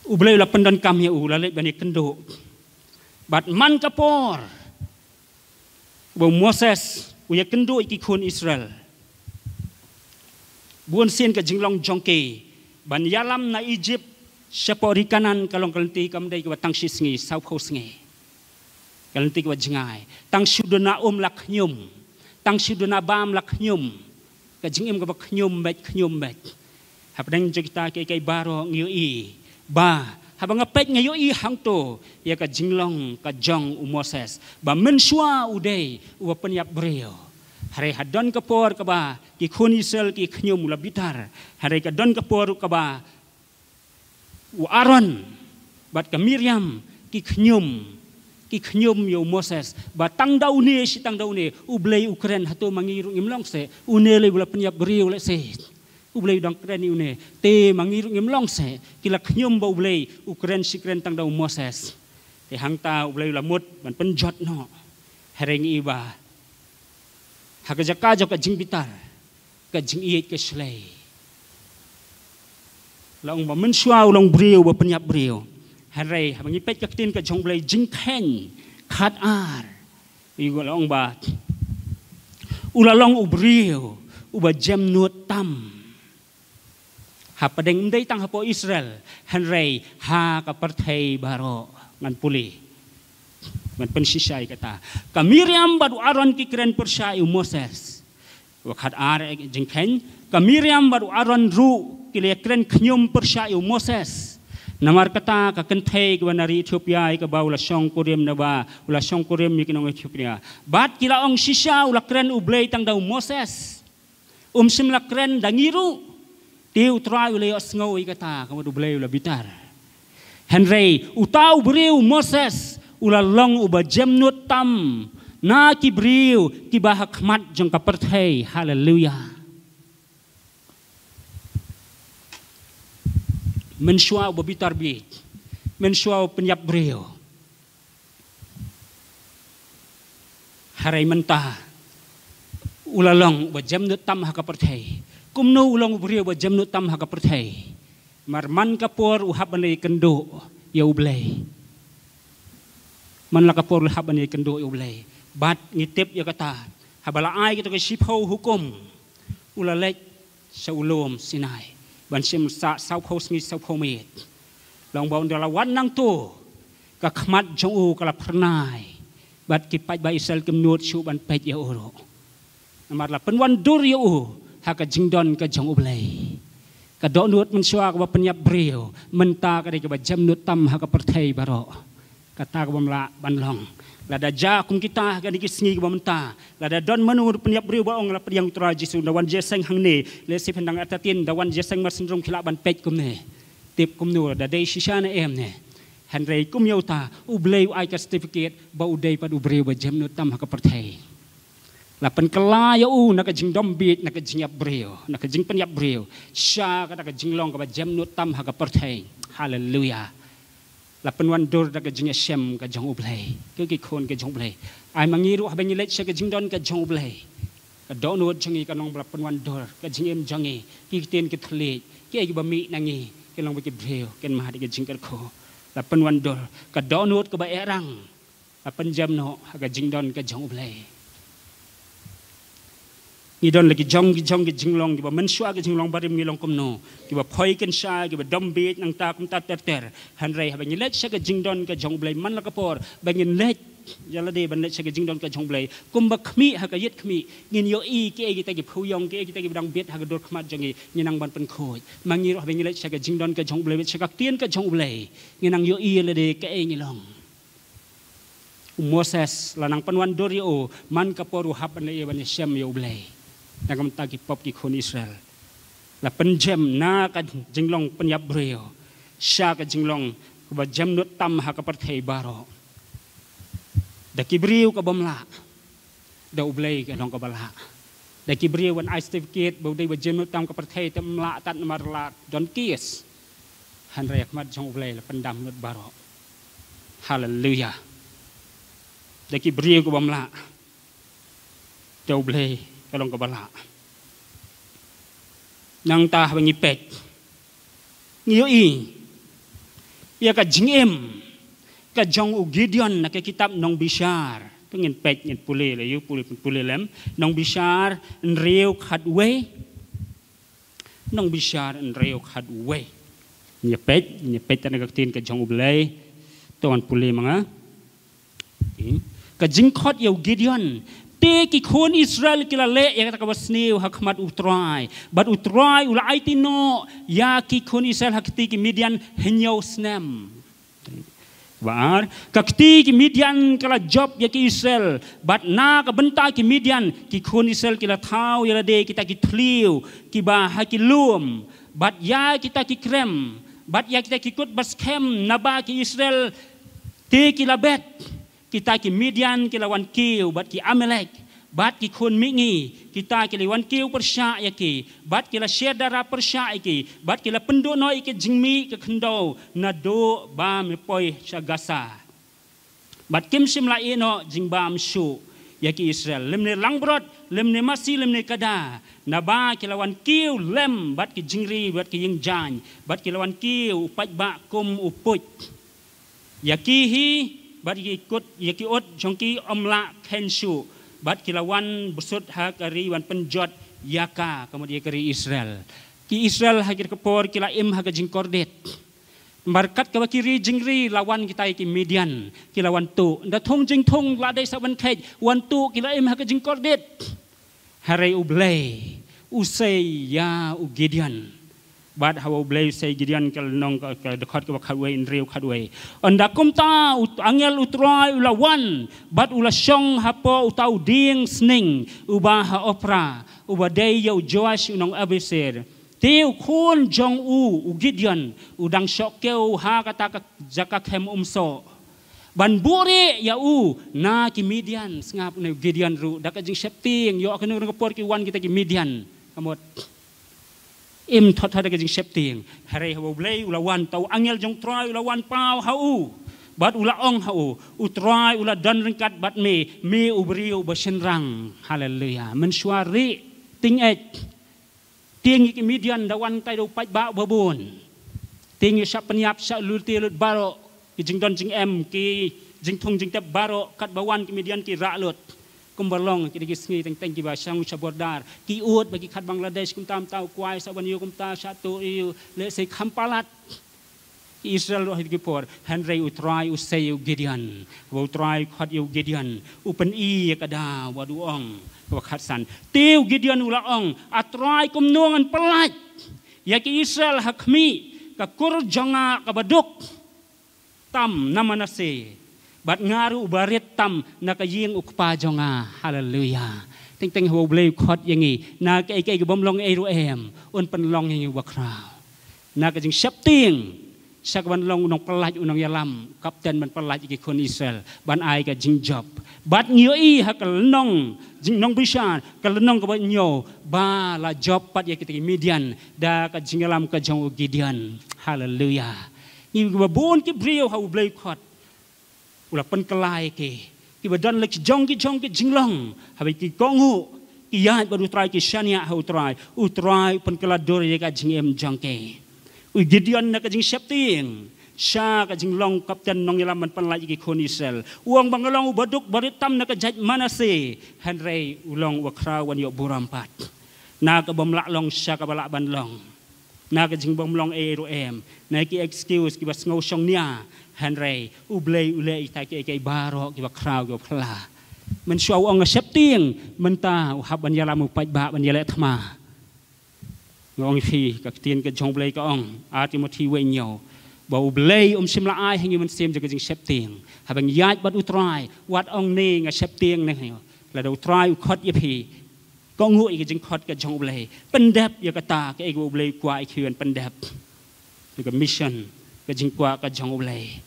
U Blei u la pyndonkam ïa u, u la leit ban ïakynduh. Bad man ka por ba u Moses u ïakynduh ïa ki khun Israel, bun sien ka jinglong jong ki ban ïalam na Ijipt shapoh ri Kanaan ka long ka lynti kam dei kaba tang shi sngi, sawphew sngi. Ka lynti kaba jngai. Tang shu duna um la khñium, tang shu duna bam la khñium. Ka jingim kaba khñium beit, khñium beit. Hapdeng jong kita kiei kiei baroh ngi ïohi ba haba nga peit nga ïohi hangto ïa ka jinglong ka jong u Moses, ba mynshuwa u dei uba pynïap briew. Hynrei ha don ka por kaba ki khun Israel ki khñium, u la bitar. Hynrei ka don ka por kaba u Aaron bad ka Miriam ki khñium, ki khñium ïa u Moses, ba tang da une shi tang da une, U Blei u kren, hato ma ngi ruh ngim long seh? Une lei ba la pynïap briew lehse, U Blei u dang kren ïa une, te ma ngi ruh ngim long seh? Ki la khñium ba U Blei u kren shi kren tang da u Moses. Te hangta U Blei u la mut ban pynjot noh. Hynrei ngi i ba ha ka jaka jong ka jingbitar, ka jingïeit ka shlei. La ong ba mynshuwa u long briew ba pynïap briew. Hynrei haba ngi peit ka ktien ka jong U Blei, Jingkheiñ khat ar, u la ong ba u la long u briew uba jemnud tam. Hapdeng, ym dei tang hapoh Israel, hynrei ha ka pyrthei baroh. Ngan pule, ngan pynshisha ïa kata. Ka Miriam bad u Aaron ki kren pyrshah ïa u Moses. Wa khat ar, eh, Jingkheiñ. Ka Miriam bad u Aaron ruh ki la kren khñium pyrshah ïa u Moses. Namar kata ka kynthei kaba na ri Ethiopia ïa kaba u la shongkurim, naba u la shongkurim ïa ki nong Ethiopia. Bad ki la ong, shisha u la kren U Blei tang da u Moses. Um shym la kren da ngi ruh. Te U Trai u la ïohsngew ïa kata, ka mut U Blei u la bitar. Hynrei uta u briew u Moses u la long uba jemnud tam na ki briew kiba ha khmat jong ka pyrthei. Haleluya. Mynshuwa uba bitar bieit, mynshuwa uba pynïap briew. Hynrei mynta u la long uba jemnud tam ha ka pyrthei. Kumno u long u briew uba jemnud tam ha ka pyrthei? Namar man ka por u hap ban ïakynduh ïa U Blei. Man la ka por u hap ban ïakynduh ïa U Blei. Bad ngi tip ïa kata, haba la ai kito ki shiphew hukum, u la leit sha u lum Sinai ban shim sa-, sawphew sngi sawphew miet. Long ba ynda la wan nangto, ka khmat jong u ka la phyrnai. Bad ki paidbah Israel kim nud shuh ban peit ïa u ruh. Namar la pynwandur ïa u ha ka jingdon ka jong U Blei. Ka dohnud mynshuwa kaba pynïap briew, mynta ka dei kaba jemnud tam ha ka pyrthei baroh. Kata ka bym lah ban long. Lada jia kum kita ha kine ki sngi kiba mynta, lada don mano u pynïap briew ba ong la pdiang U Trai Jisu, da wan jingïaseng hangne, lehse phin dang artatien, da wan jingïaseng mar syndrome, phi lah ban peit kumne. Tip kumno, da dei shisha ne em ne. Hynrei kum ïa uta, U Blei u ai ka certificate ba u dei pat u briew ba jemnud tam ha ka pyrthei. La pynkylla ïa u na ka jingdom bieit, na ka jingïap briew, na ka jingpynïap briew, sha kata ka jinglong kaba jemnud tam ha ka pyrthei. Haleluya. La pynwandur da ka jingïashem ka jong U Blei. Ko ki khun ka jong U Blei, ai ma ngi ruh haba ngi leit sha ka jingdon ka jong U Blei, ka dohnud jong ngi kan long ba la pynwandur ka jingim jong ngi. Ki ktien ki thylliej, kiei kiba mih na ngi, kin long ba ki briew, kin mad ïa ka jingkyrkhu. La pynwandur ka dohnud kaba eh rang. La pynjem noh ha ka jingdon ka jong U Blei. Ngi don la ki jong ki jong ki jinglong kiba mynshuwa, ki jinglong barim ngi long kumno, kiba phoi kynsha, kiba dom bieit nangta kumta ter ter. Hynrei haba ngi leit sha ka jingdon ka jong U Blei, man la ka por ba ngin leit ïa lade ban leit sha ka jingdon ka jong U Blei, kumba khmih ha ka ïit khmih, ngin ïohi kiei kita ki phew ïong, kiei kita kiba dang bit ha ka dur khmat jong ngi, ngin nang ban pynkhuid. Ma ngi ruh haba ngi leit sha ka jingdon ka jong U Blei, sha ka ktien ka jong U Blei, ngin nang ïohi ïa lade kaei ngi long. U Moses la nang pynwandur ïa u, man ka por u hap ban leh ïa ban ïashem ïa U Blei na ka bynta ki pop ki khun Israel. La pynjem na ka jinglong pynïap briew sha ka jinglong kaba jemnud tam ha ka pyrthei baroh. Da ki briew ka bym lah, da U Blei ka long kaba lah. Da ki briew ban ai certificate ba u dei ba jemnud tam ka pyrthei te ym lah tat namar la don case. Hynrei ha khmat jong U Blei la pyndam lut baroh. Haleluya. Da ki briew ka bym lah, da U Blei ka long kaba lah. Nangta haba ngi peit, ngi ïohi ïa ka jingim ka jong u Gideon na ka kitab Nongbishar. To ngin peit, ngin pule la ïa u, pule, pule lem. Nongbishar hynriew khatwei. Nongbishar hynriew khatwei. Ngin ïa peit, ngin ïa peit na ka ktien ka jong U Blei. To ngan pule ma nga. Ka jingkhot ïa u Gideon. Te ki khun Israel ki la leh ïa kata kaba sniew ha khmat U Trai, bad U Trai u la aiti noh ïa ki khun Israel ha kti ki Midian hynñiew snem. Ba ar, ka kti ki Midian ka la jop ïa ki Israel, bad na ka bynta ki Midian, ki khun Israel ki la thaw ïa lade kita ki thliew kiba ha ki lum, bad ïa kita ki krem, bad ïa kita ki kut ba skhem, naba ki Israel te ki la bet. Kita ki Midian ki la wan kiew bad ki Amalek, bad ki khun mihngi, kita ki la wan kiew pyrshah ïa ki, bad ki la sher dara pyrshah ïa ki, bad ki la pynduh noh ïa ki jingmih ka khyndew naduh ba me poi sha Gaza. Bad kim shym la ïeh noh jingbam shuh ïa ki Israel, lymne langbrot, lymne masi, lymne kada, naba ki la wan kiew lem bad ki jingri bad ki ïing jaiñ, bad ki la wan kiew u paidbah kum u puit. Ïa ki hi bad ïa ki kut, ïa ki ut jong ki ym lah kheiñ shuh, bad ki la wan bsut ha ka ri wan pynjot ïa ka, ka mut ïa ka ri Israel. Ki Israel ha kata ka por ki la im ha ka jingkordit. Namar kat kaba ki ri jingri la wan kita ïa ki Midian, ki la wan tuh. Ynda thung jingthung la dei sa ban kheit, wan tuh ki la im ha ka jingkordit. Hynrei U Blei u sei ïa u Gideon. Bad haba u Blei u sei Gideon ka lynnong ka, ka dkhot kaba khatwei, hynriew khatwei. Ynda kumta u angel u Trai u la wan, bad u la shong hapoh uta u dieng sning, uba ha Ophra, uba dei ïa u Joash u nong Abiesr. Te u khun jong u, u Gideon, u dang shoh kiew ha kata ka jaka khem umsoh. Ban buhrieh ïa u na ki Midian, sngap, une u Gideon ruh da ka jingsheptieng, ïoh kano kano ka por ki wan kita ki Midian. Ka mut im thot thot da ka jingsheptieng. Hynrei haba u Blei u la wan, uta u angel jong u Trai u la wan paw ha u. Bad u la ong ha u, u Trai u la don ryngkat bad me, me u briew ba shynrang. Haleluya. Mynshuwa rieh, tyngeh, tieng ïa ki Midian da wan tai da u paidbah ba bun. Tieng ïa u shah pynïap, shah lute lut baroh, ki jingdon jingem, ki jingthung jingtep baroh, katba wan ki Midian ki rah lut. Kumba long ki dei ki sngi teng teng kiba shong sha border, ki ud ba ki khad Bangladesh, kumta kumta u kwai, sa ban ïoh kumta shah tuh ïa u, lehse kham palat ki Israel ruh ha kito ki por. Hynrei u Trai u sei ïa u Gideon, haba u Trai u khot ïa u Gideon, u pyni ïa ka daw bad u ong, kaba khatsan. Te u Gideon u la ong, A Trai, kumno ngan pyllait ïa ki Israel ha khmih ka kur jong nga kaba duk tam na Manase, bad nga ruh uba rit tam na ka ïing u kpa jong nga. Haleluya. Teng teng haba u Blei u khot ïa ngi, na kaei kaei ka bym long ei ruh em, un pynlong ïa ngi uba khraw. Na ka jingsheptieng, sha ka ban long u nongpyllait, u nongïalam, kapten ban pyllait ïa ki khun Israel ban ai ka jingjop. Bad ngi ïohi ha ka lynnong jing, Nongbishar, ka lynnong kaba hynñiew, ba la jop pat ïa kita ki Midian da ka jingïalam ka jong u Gideon. Haleluya. Ngi kiba bun ki briew ha u Blei u khot, u la pynkylla ïa ki, kiba don la ki jong ki jong ki jinglong, haba ki kohnguh, ki ïaid bad u Trai, ki shaniah ha u Trai, u Trai u pynkylla dur ïa ka jingim jong ki. U Gideon na ka jingsheptieng, sha ka jinglong kapten nongïalam ban pynlait ïa ki khun Israel, u ong ba nga long uba duk ba rit tam na ka jaid Manase, hynrei u long uba khraw ban ïoh burom pat. Na ka bym lah long sha kaba lah ban long. Na ka jingbym long ei ruh em, na ki excuse kiba sngew shongnia, hynrei u Blei u leh ïa kita kiei kiei baroh kiba khraw kiba phylla. Mynshuwa u ong nga sheptieng, mynta u hap ban ïalam, u paidbah ban ïaleh thma. Nga ong ïa phi, ka ktien ka jong u Blei ka ong, ar Timothi wei hynñiew, ba u Blei um shym la ai ha ngi mynsiem jong ka jingsheptieng. Haba ngi ïaid bad u Trai, wat ong ne nga sheptieng ne hynñiew. Lada u Trai u khot ïa phi, kohnguh ïa ka jingkhot ka jong u Blei. Pyndep ïa kata, kaei kaba u Blei u kwah ïa phi ban pyndep. Ïa ka mission, ka jingkwah ka jong u Blei.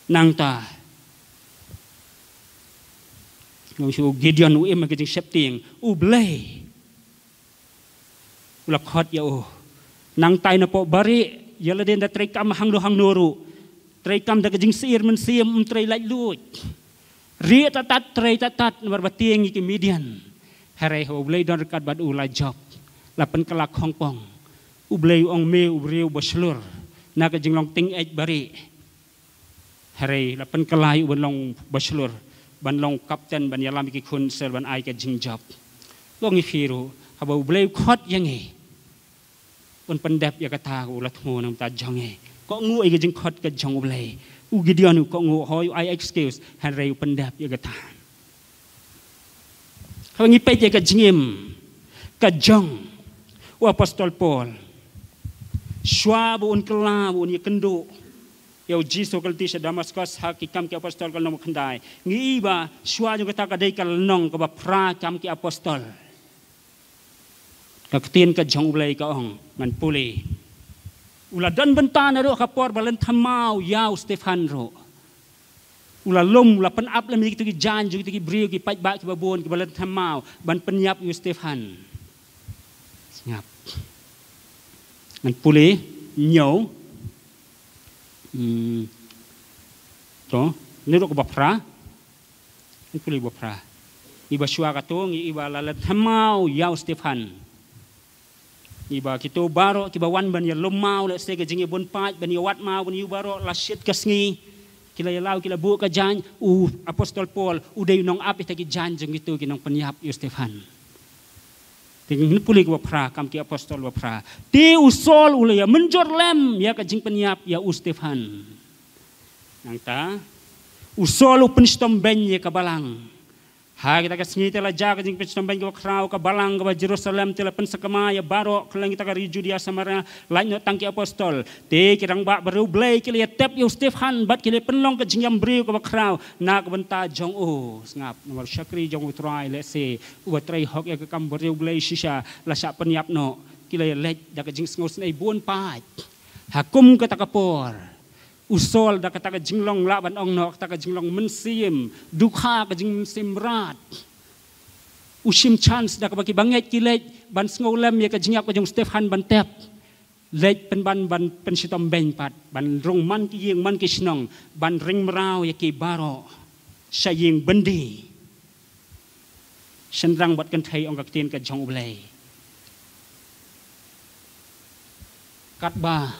Nangta, nga ong shu, u Gideon u im ha ka jingsheptieng, u Blei u la khot ïa u. Nangta napoh ba rieh, ïa lade ynda trei kam hangno hangno ruh, trei kam da ka jingsyier mynsiem, ym trei laitluid. Rieh tat tat, trei tat tat, namar ba tieng ïa ki Midian. Hynrei haba u Blei u don ryngkat bad u, la jop, la pynkylla khongpong. U Blei u ong me u briew ba shlur na ka jinglong tyngeh ba rieh. Hynrei la pynkylla ïa u ban long ba shlur, ban long kapten, ban ïalam ïa ki khun Israel ban ai ka jingjop. Long ïa phi ruh, haba u Blei u khot ïa ngi, un pyndep ïa kata kaba u la thmu na ka bynta jong ngi. Kohnguh ïa ka jingkhot ka jong u Blei. U Gideon u kohnguh, hooid u ai excuse, hynrei u pyndep ïa kata. Haba ngi peit ïa ka jingim ka jong u apostol Paul, shuwa ba un kylla, ba un ïakynduh ïa u Jisu ha ka lynti sha Damaskos, ha Ki Kam ki Apostol ka lynnong ba khyndai, ngi i ba shuwa jong kata ka dei ka lynnong kaba phra Kam ki Apostol. Ka ktien ka jong u Blei ka ong, ngan pule. U la don bynta naduh ka por ba lynthem maw ïa u Stephan ruh. U la lum, u la pynap lem ïa kito ki jaiñ jong kito ki briew, ki paidbah kiba bun, kiba lynthem maw ban pynïap ïa u Stephan. Sngap. Ngan pule, hynñiew. Hmm. To, naduh kaba phra. Ngan pule ba phra. Ngi i ba shuwa kato, ngi i ba la lynthem maw ïa u Stephan. Ngi i ba kito baroh kiba wan ban ïalum maw, lehse ka jingïabun paid, ban ïawad maw, ban ïa u baroh, la shit ka sngi. Ki la ïaleh, ki la buh ka jaiñ, u apostol Paul u dei u nongap ïa kita ki jaiñ jong kito ki nongpynïap ïa u Stephan. Te ngan pule kaba phra, Kam ki Apostol ba phra. Te u Saul u la ïamynjur lem ïa ka jingpynïap ïa u Stephan. Nangta u Saul u pynshitom beiñ ïa ka balang. Ha kita ka sngi te la jia ka jingpynshitom beiñ kaba khraw, ka balang kaba Jerusalem te la pynsakma ïa baroh kylleng kita ka ri Judia Samaria, lait noh tang ki apostol. Te ki rangbah bariewblei ki la ïatep ïa u Stephan bad ki la pynlong ka jingïam briew kaba khraw na ka bynta jong u. Sngap, namar u shakri jong u Trai lehse uba trei hok ïa ka kam bariewblei shisha la shah pynïap noh. Ki la ïaleit da ka jingsngewsynei bun pat. Ha kum kata ka por, u Saul da kata ka jinglong, lah ban ong noh kata ka jinglong mynsiem dukha, ka jingmynsiem mrad, u shim chance da kaba ki bangeit ki leit ban sngewlem ïa ka jingïap ka jong u Stephan ban tep. Leit pynban ban pynshitom beiñ pat, ban rung man ki ïing man ki shnong, ban ring mraw ïa ki baroh sha ïing byndi. Shynrang bad kynthei, ong ka ktien ka jong U Blei. Katba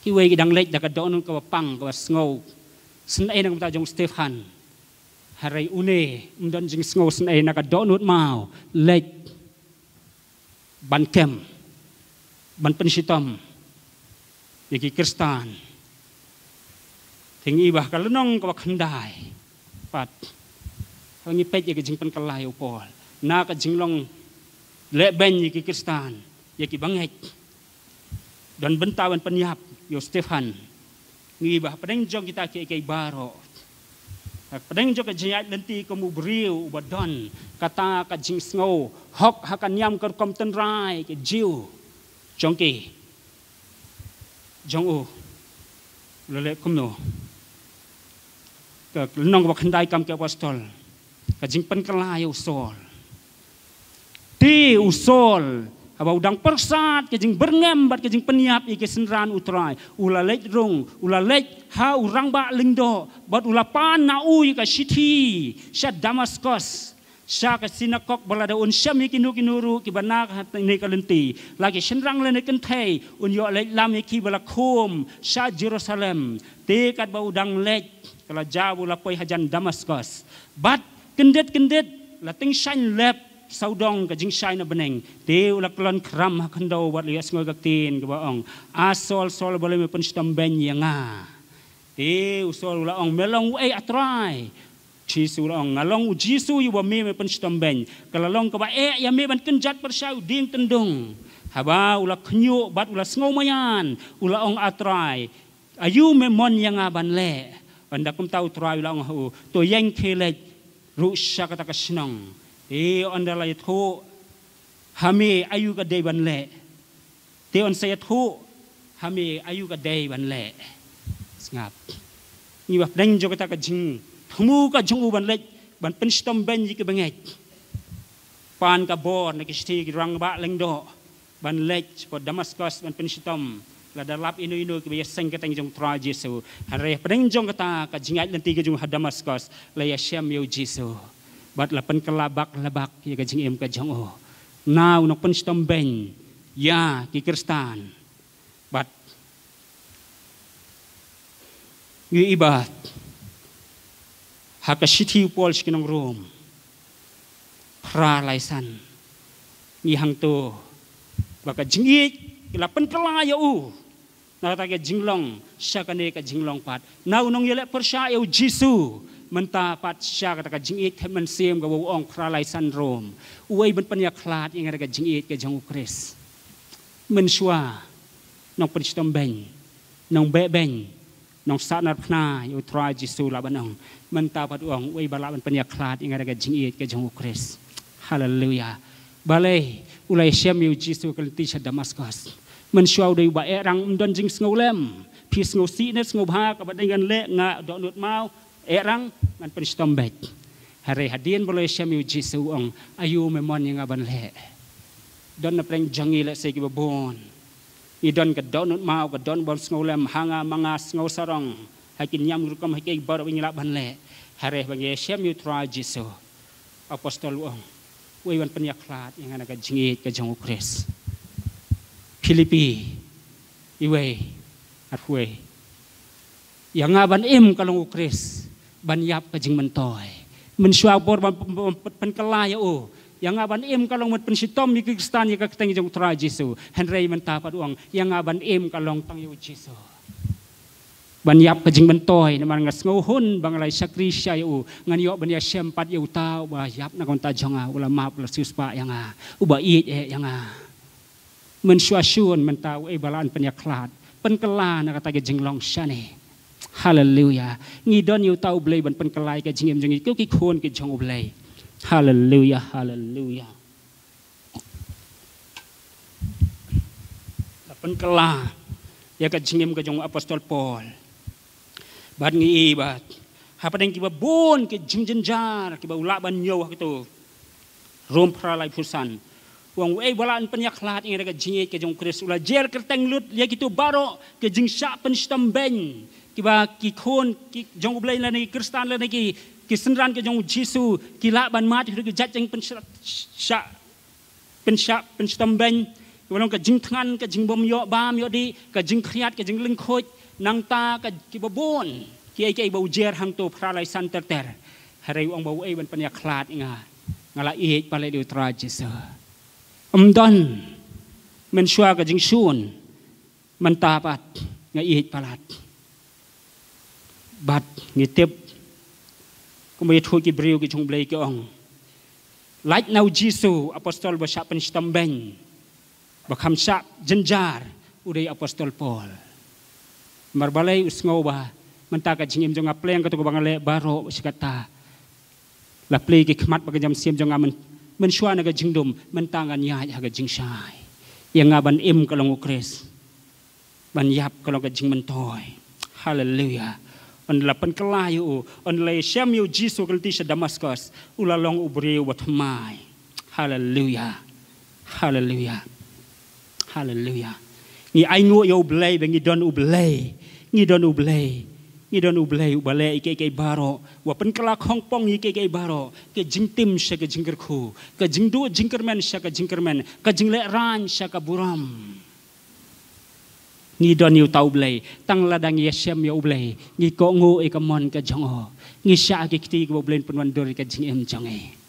kiwei ki dang leit da ka dohnud kaba pang kaba sngewsynei na ka bynta jong u Stephan, hynrei une ym don jingsngewsynei, na ka dohnud maw leit ban kem, ban pynshitom ïa ki Khristan. Te ngi i ba ha ka lynnong kaba khyndai pat, haba ngi peit ïa ka jingpynkylla ïa u Paul na ka jinglong leh beiñ ïa ki Khristan, ïa ki bangeit, don bynta ban pynïap ïa u Stephan. Ngi i ba hapdeng jong kita kiei kiei baroh, hapdeng jong ka jingïaid lynti kum u briew uba don kata ka jingsngew hok ha ka niam ka rukom tynrai ka Jiw jong ki, jong u, u la leh kumno? Ka lynnong kaba khyndai Kam ki Apostol, ka jingpynkylla ïa u Saul. Te u Saul, haba u dang pyrsad ka jingbyrngem bad ka jingpynïap ïa ki synran u Trai, u la leit rung, u la leit ha u rangbah lyngdoh, bad u la pan na u ïa ka shithi sha Damaskos, sha ka sinakok, ba lada un shem ïa kino kino ruh kiba na kane ka lynti, la ki shynrang lane kynthei, un ïoh leit lam ïa ki ba la khum sha Jerusalem. Te katba u dang leit, ka la jia ba u la poi hajan Damaskos. Bad kyndit kyndit, la tyngshaiñ lep sawdong ka jingshai na bneng. Te u la kyllon khram ha khyndew bad la ïohsngew ka ktien kaba ong, "A Saul, Saul, balei me pynshitom beiñ ïa nga?" Te u Saul u la ong, "Me long uei, A Trai?" Jisu u la ong, "Nga long u Jisu ïa uba me, me pynshitom beiñ. Ka la long kaba eh ïa me ban kynjat pyrshah ïa u dieng tyndung." Haba u la khñiuh bad u la sngewmaian, u la ong, "A Trai, aïu me mon ïa nga ban leh?" Ynda kumta u Trai u la ong ha u, "To ïeng khie leit ruh sha kata ka shnong. Te ynda la ïathuh ha me aïu ka dei ban leh, te yn sa ïathuh ha me aïu ka dei ban leh." Sngap. Ngi ba pdeng jong kata ka jingthmu ka jong u ban leit ban pynshitom beiñ ïa ki bangeit, pan ka bor na ki shithi ki rangbah lyngdoh ban leit sha Damaskos ban pynshitom. Lada lap ino ino kiba ïaseng kyrteng jong u Trai Jisu. Hynrei hapdeng jong kata ka jingïaid lynti ka jong u ha Damaskos, la ïashem ïa u Jisu bad la pynkylla bak la bak ïa ka jingim ka jong u. Na u nongpynshitom beiñ ïa ki Khristan. Bad ngi i ba ha ka shithi u Paul sha ki nong Rom phra lai san, ngi hangto ba ka jingïeit ka la pynkylla ïa u na kata ka jinglong sha kane ka jinglong pat. Na u nongïaleh pyrshah ïa u Jisu, mynta pat sha kata ka jingïeit thep mynsiem kaba u ong phra lai san Rom. Uei ban pynïakhlad ïa nga da ka jingïeit ka jong u Khrist? Mynshuwa nongpynshitom beiñ, nongbeh beiñ, nongsahnarphna ïa u Trai Jisu lah ban ong. Mynta pat u ong, uei ba lah ban pynïakhlad ïa nga da ka jingïeit ka jong u Khrist? Haleluya. Balei u la ïashem ïa u Jisu ha ka lynti sha Damaskos? Mynshuwa u dei uba eh rang, ym don jingsngewlem. Phi sngewsih ne sngewbha kaba dei ngan leh, nga dohnud maw, eh rang, ngan pynshitom beit. Hynrei hadien ba u la ïashem ïa u Jisu u ong, aïu me mon ïa nga ban leh? Don na pdeng jong ngi lehse kiba bun, ngi don ka dohnud maw, ka dohnud ban sngewlem, ha nga ma nga sngewsarong ha ki niam rukom ha kiei baroh ba ngi lah ban leh. Hynrei ba ngi ïashem ïa u Trai Jisu, apostol u ong, uei ban pynïakhlad ïa nga na ka jingïeit ka jong u Khrist? Philippi, iwei, arphew wei. Ïa nga ban im ka long u Khrist, ban ïap ka jingmyntoi. Mynshuwa bor ban, ban, ban pynkylla ïa u. Ïa nga ban im ka long ban pynshitom ïa ki Khristan ïa ka kyrteng jong u Trai Jisu. Hynrei mynta pat u ong, ïa nga ban im ka long tang ïa u Jisu. ban ïap ka jingmyntoi, namar nga sngewhun ba nga la shakri sha ïa u, ngan ïoh ban ïashem pat ïa uta uba ïap na ka bynta jong nga, u la map, u la siewspah ïa nga, uba ïeit eh ïa nga. Mynshuwa shun mynta uei ba lah ban pynïakhlad, pynkylla na kata ka jinglong shane. Haleluya. Ngi don ïa uta U Blei ban pynkylla ïa ka jingim jong ngi, ko ki khun ki jong U Blei. Haleluya, haleluya. La pynkylla ïa ka jingim ka jong u Apostol Paul. Bad ngi i ba hapdeng kiba bun ki jingjynjar kiba u lah ban ñiew ha kito Rom phra laiphew san, u ong uei ba lah ban pynïakhlad ïa nga da ka jingïeit ka jong u Khrist. U la jer kyrteng lut ïa kito baroh ki jingshah pynshitom beiñ, kiba ki khun ki jong U Blei lane ki Khristan lane ki, ki synran ki jong u Jisu, ki lah ban mad ïa ki jait jingpynshah, shah pynshah pynshitom beiñ, kiba long ka jingthngan, ka jingbym ïoh bam ïoh dih, ka jingkhriat, ka jinglyngkhuid, nangta ka kiba bun kiei kiei ba u jer hangto phra lai san ter ter. Hynrei u ong ba uei ban pynïakhlad ïa nga, nga la ïeit palat ïa u Trai Jisu. Ym don. Mynshuwa ka jingshun, mynta pat nga ïeit palat. Bad ngi tip kumba ïathuh ki briew ki jong U Blei ki ong, lait na u Jisu, apostol ba shah pynshitom beiñ, ba kham shah jynjar, u dei apostol Paul. Namar balei? U sngew ba mynta ka jingim jong nga, pyrshah kato kaba nga leh baroh shi katta, la plie ki khmat bad ka jingïaseng jong nga, myn, mynshuwa na ka jingdum, mynta ngan ïaid ha ka jingshai. Ïa nga ban im ka long u Khrist, ban ïap ka long ka jingmyntoi. Haleluya. Ynda la pynkylla ïa u, ynda la ïashem ïa u Jisu ha ka lynti sha Damaskus, u la long u briew ba thymmai. Haleluya. Haleluya. Haleluya. Ngi ainguh ïa U Blei ba ngi don U Blei. Ngi don U Blei. Ngi don U Blei uba leh ïa kiei kiei baroh, uba pynkylla khongpong ïa kiei kiei baroh. Ka jingtim sha ka jingkyrkhu, ka jingduh jingkyrmen sha ka jingkyrmen, ka jinglehrain sha ka burom. Ngi don ïa uta U Blei. Tang lada ngi ïashem ïa U Blei, ngi kohnguh ïa ka mon ka jong u, ngi shah ki kti kiba U Blei un pynwandur ïa ka jingim jong ngi.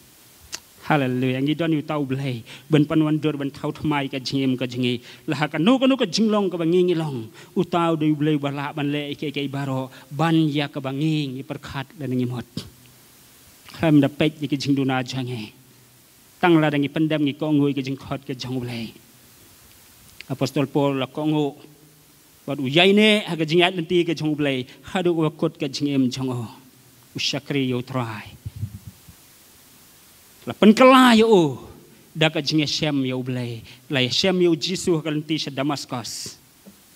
Haleluya. Ngi don ïa uta U Blei ban pynwandur, ban thaw thymmai ïa ka jingim ka jong ngi. La ha kano kano ka jinglong kaba ngi ngi long, uta u dei U Blei uba lah ban leh ïa kiei kiei baroh ban ïa kaba ngi ngi pyrkhat lane ngi mut. Khlem da peit ïa ki jingduna jong ngi, tang lada ngi pyndem, ngi kohnguh ïa ki jingkhot ki jong U Blei. Apostol Paul la kohnguh bad u ïaineh ha ka jingïaid lynti ka jong U Blei haduh ba kut ka jingim jong u. U shakri ïa U Trai. La pynkylla ïa u da ka jingïashem ïa U Blei. La ïashem ïa u Jisu ha ka lynti sha Damaskus.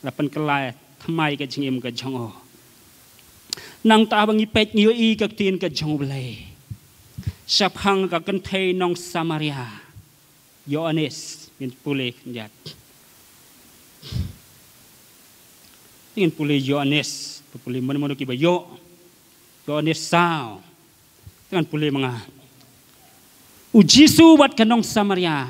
La pynkylla thymmai ka jingim ka jong u. Nangta haba ngi peit, ngi ïohi ka ktien ka jong U Blei shaphang ka kynthei nong Samaria, Ïoannis. Ngin pule khyndiat. Ngin pule Ïoannis, pule mano mano kiba ïoh. Ïoannis saw. Te ngan pule ma nga. U Jisu bad ka nong Samaria.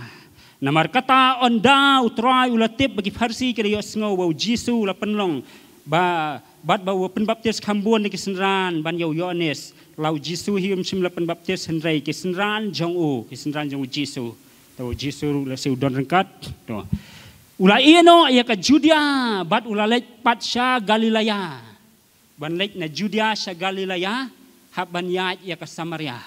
Namar kata, ynda U Trai u la tip ba ki Pharisi ki la ïohsngew ba u Jisu u la pynlong ba, bad ba u pynbaptis kham bun na ki synran ban ïa u Ïoannis. La u Jisu hi um shym la pynbaptis, hynrei ki synran jong u, ki synran jong u Jisu. Te u Jisu ruh lehse u don ryngkat. To. U la ïeh noh ïa ka Judia bad u la leit pat sha Galilea. Ban leit na Judia sha Galilea, hap ban ïaid ïa ka Samaria.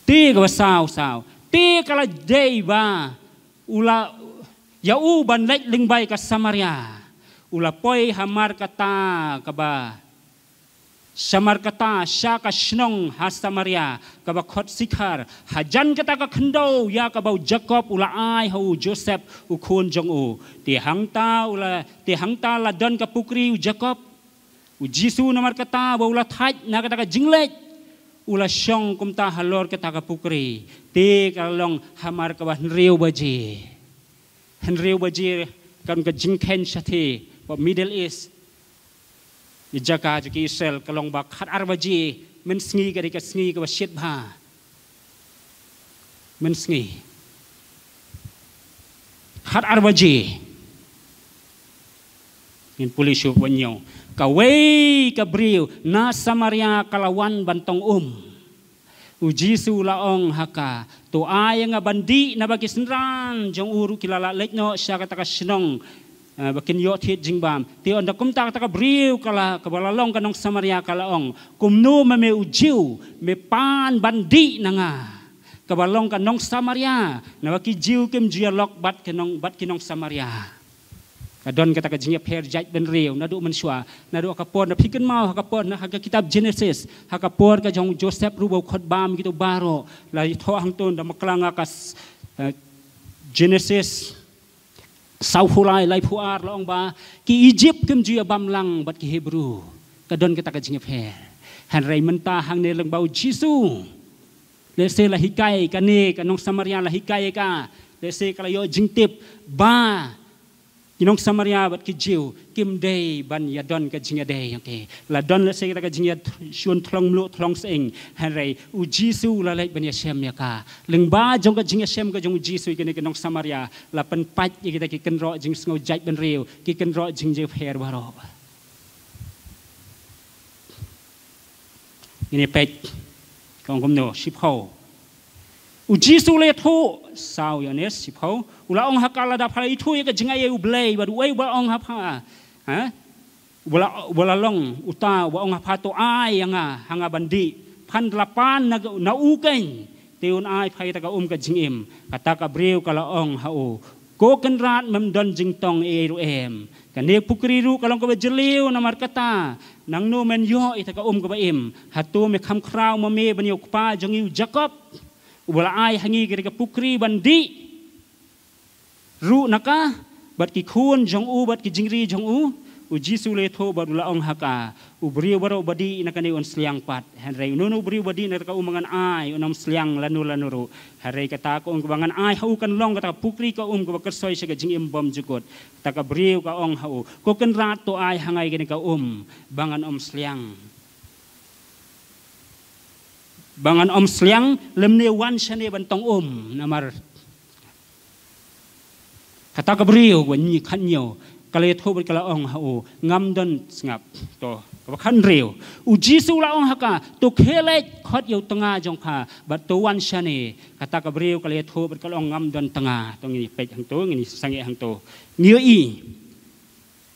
Te kaba saw saw, te ka la dei ba u la, ïa u ban leit lyngba ka Samaria. U la poi hamar kata kaba, shamar kata sha ka shnong ha Samaria kaba khot Sikhar, hajan kata ka khyndew ïa kaba u Jakob u la ai ha u Joseph u khun jong u. Te hangta u la, te hangta la don ka pukri u Jakob. U Jisu namar kata ba u la thait na kata ka jingleit, u la shong kumta halor kata ka pukri. Te ka la long hamar kaba hynriew baje. Hynriew baje, kan ka jingkheiñ shathie ba Middle East, ïa jaka jong ki Israel, ka long ba khatar baje mynsngi ka dei ka sngi kaba shit bha. Mynsngi. Khatar baje. Ngin pule shuh ba ñiew. Kawei ka briew na Samaria ka la wan ban tong um. U Jisu u la ong ha ka, to ai ïa nga ban dih, naba ki synran jong u ruh ki la lah leit noh sha kata ka shnong eh, ba kin ïoh thied jingbam. Te ynda kumta kata ka briew ka la, kaba la long ka nong Samaria ka la ong, kumno ma me u Jiw me pan ban dih na nga, kaba long ka nong Samaria? Naba ki Jiw kim ju ïalok bad ki nong, bad ki nong Samaria. Ka don kata ka jingïapher jaitbynriew naduh mynshuwa, naduh ka por, na phi kynmaw ha ka por, na ha ka kitab Genesis, ha ka por ka jong Joseph ruh ba u khot bam kito baroh, la ïathoh hangto, da ma klang ka s-, eh, Genesis saw phew lai, lai phew ar, la ong ba ki Egypt kim ju ïabam lang bad ki Hebru. Ka don kata ka jingïapher. Hynrei mynta hangne lyngba u Jisu, lehse la hikai kane ka nong Samaria, la hikai ka, lehse ka la ïoh jingtip ba ki nong Samaria bad ki Jiw kim dei ban ïadon ka jingïadei, okay. La don lehse kata ka jingïashun thlong mluh thlong sying, hynrei u Jisu la leit ban ïashem ïa ka. Lyngba jong ka jingïashem ka jong u Jisu ïa kane ka nong Samaria, la pynpait ïa kita ki kynroh jingsngew jaitbynriew, ki kynroh jingjylliew baroh. Ngin ïa peit, ka ong kumno, shiphew. U Jisu u la ïathuh, saw Ïoannis, shiphew. U la ong ha ka, lada pha la ithuh ïa ka jingai U Blei, bad uei uba ong ha pha, ha? Uba la, uba la long uta uba ong ha pha, to ai ïa nga ha nga ban dih, phan da la pan na, na u keiñ, te un ai pha ïa kata ka um ka jingim. Kata ka briew ka la ong ha u, ko Kynrad, mem don jingtong ei ei ruh em. Kane pukri ruh ka long kaba jylliew, namar kata nangno men ïoh ïa kata ka um kaba im? Hato me kham khraw ma me ban ïa u kpa jong ngi u Jakob, uba la ai ha ngi kane ka pukri ban dih ruh na ka, bad ki khun jong u bad ki jingri jong u? U Jisu u la ïathuh bad u la ong ha ka, u briew baroh ba dih na kane un sliang pat, hynrei uno uno u briew ba dih na kata ka um ba ngan ai, un ym sliang lano lano ruh. Hynrei kata ka um kaba ngan ai ha u kan long kata ka pukri ka um kaba kyrsoi sha ka jingim bymjukut. Kata ka briew ka ong ha u, ko Kynrad, to ai ha nga ïa kane ka um ba ngan ym sliang, ba ngan ym sliang lymne wan shane ban tong um. Namar kata ka briew kaba nyi khathynñiew ka la ïathuh bad ka la ong ha u, ngam don, sngap, to, kaba khathynriew. U Jisu u la ong ha ka, to khie leit, khot ïa u tnga jong pha bad to wan shane. Kata ka briew ka la ïathuh bad ka la ong, ngam don tnga. To ngin ïa peit hangto, ngin ïa sangeh hangto. Ngi ïohi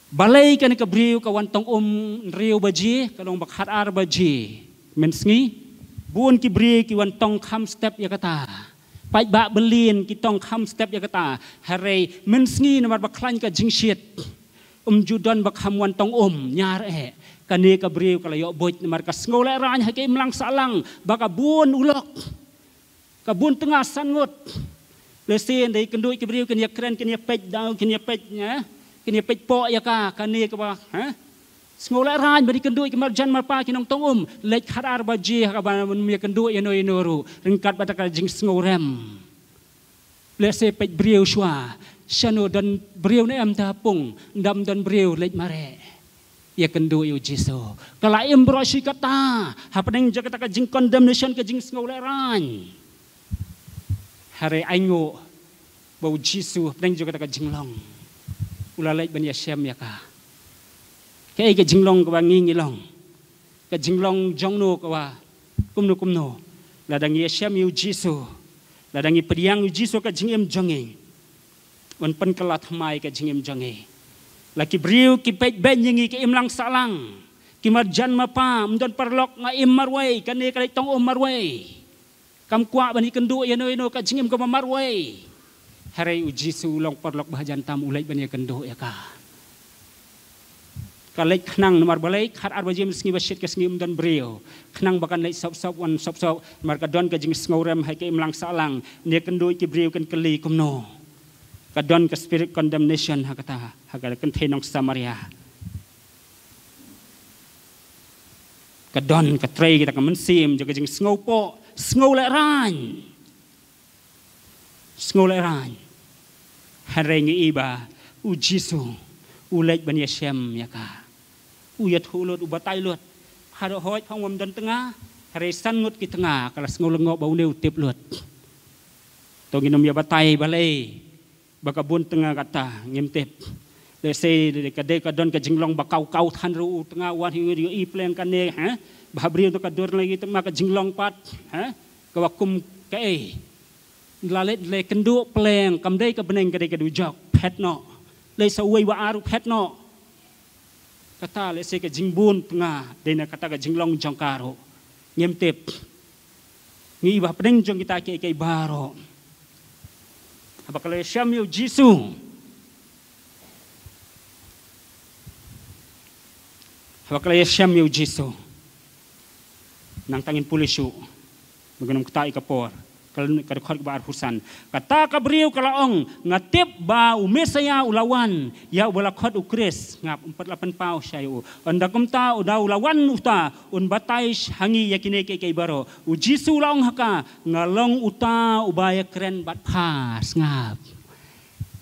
balei kane ka briew ka wan tong um hynriew baje, ka long ba khatar baje mynsngi. Bun ki briew ki wan tong kham step ïa kata. Paidbah bylliñ ki tong kham step ïa kata. Hynrei mynsngi namar ba khlaiñ ka jingshit, ym ju don ba kham wan tong um, ñiar eh. Kane ka briew ka la ïoh buit namar ka sngew lehraiñ ha ka imlang sahlang ba ka bun u lok, ka bun tnga san ngut. Lehse ynda ïakynduh ki briew kin ïakren, kin ïapeit daw, kin ïapeit, eh? Kin ïapeit poh ïa ka, kane kaba, eh? Sngew lehraiñ ban ïakynduh ki marjan marpa, ki nongtong um. Leit khatar baje ha kaba men ïakynduh ïano ïano ruh, ryngkat bad ka jingsngewrem. Lehse peit briew shuwa, shano don briew ne em te ha pung, ynda ym don briew leit mareh ïakynduh ïa u Jisu. Ka la im baroh shi katta hapdeng jong kata ka jingcondemnation, ka jingsngew lehraiñ. Hynrei ainguh ba u Jisu hapdeng jong kata ka jinglong u la leit ban ïashem ïa ka. Kaei ka jinglong kaba ngi ngi long? Ka jinglong jongno kaba kumno kumno, lada ngi ïashem ïa u Jisu, lada ngi pdiang ïa u Jisu ka jingim jong ngi, un pynkylla thymmai ka jingim jong ngi. La ki briew ki peit beiñ ïa ngi, ka imlang sahlang, ki marjan marpa, ym don paralok, nga im marwei, kane ka leit tong um marwei. Kam kwah ban ïakynduh ïano ïano, ka jingim kaba marwei. Hynrei u Jisu u long paralok ba hajan tam, u leit ban ïakynduh ïa ka. Ka leit khnang, namar balei? Khatar baje mynsngi ba shit ka sngi, ym don briew. Khnang ba kan leit sop sop, wan sop sop, namar ka don ka jingsngewrem ha ka imlang sahlang. Ïakynduh ïa ki briew, kan kylli kumno. Ka don ka spirit condemnation ha kata, ha ka kynthei nong Samaria. Ka don, ka trei kata ka mynsiem jong ka jingsngewpoh, sngew lehraiñ. Sngew lehraiñ. Hynrei ngi i ba u Jisu u leit ban ïashem ïa ka. U ïathuh lut, u batai lut. Haduh hoi pha ym don tnga, hynrei san ngut ki tnga, ka la sngew lyngngoh ba une u tip lut. To ngin ym ïa batai balei ba ka bun tnga kata, ngim tip. Lehse ka dei ka don ka jinglong ba kaw kaw than ruh, u tnga wan hi ïohi pleng kane, ha? Ba ha briew to ka dur lagi, tang ma ka jinglong pat, ha? Kaba kum kaei. La leit leit kynduh pleng, kam dei ka bneng, ka dei ka dujok, phet noh. Dei sa uwei wa ar u phet noh. Kata lehse ka jingbun pynga dei na kata ka jinglong jong ka ruh. Ngim tip. Ngi i ba pdeng jong kita kiei kiei baroh. Haba ka la ïashem ïa u Jisu. Haba ka la ïashem ïa u Jisu. Nang tang in pule shuh. Ba ngin ym ktah ïa ka por. Ka, ka dkhot kaba arphew san. Kata ka briew ka la ong, nga tip ba u Mesaïa u la wan, ïa uba la khot u Khrist, sngap, ym pat la pynpaw sha ïa u. Ynda kumta, u da u la wan uta, un batai ha ngi ïa kine kiei kiei baroh. U Jisu u la ong ha ka, nga long uta uba ïakren bad pha, sngap.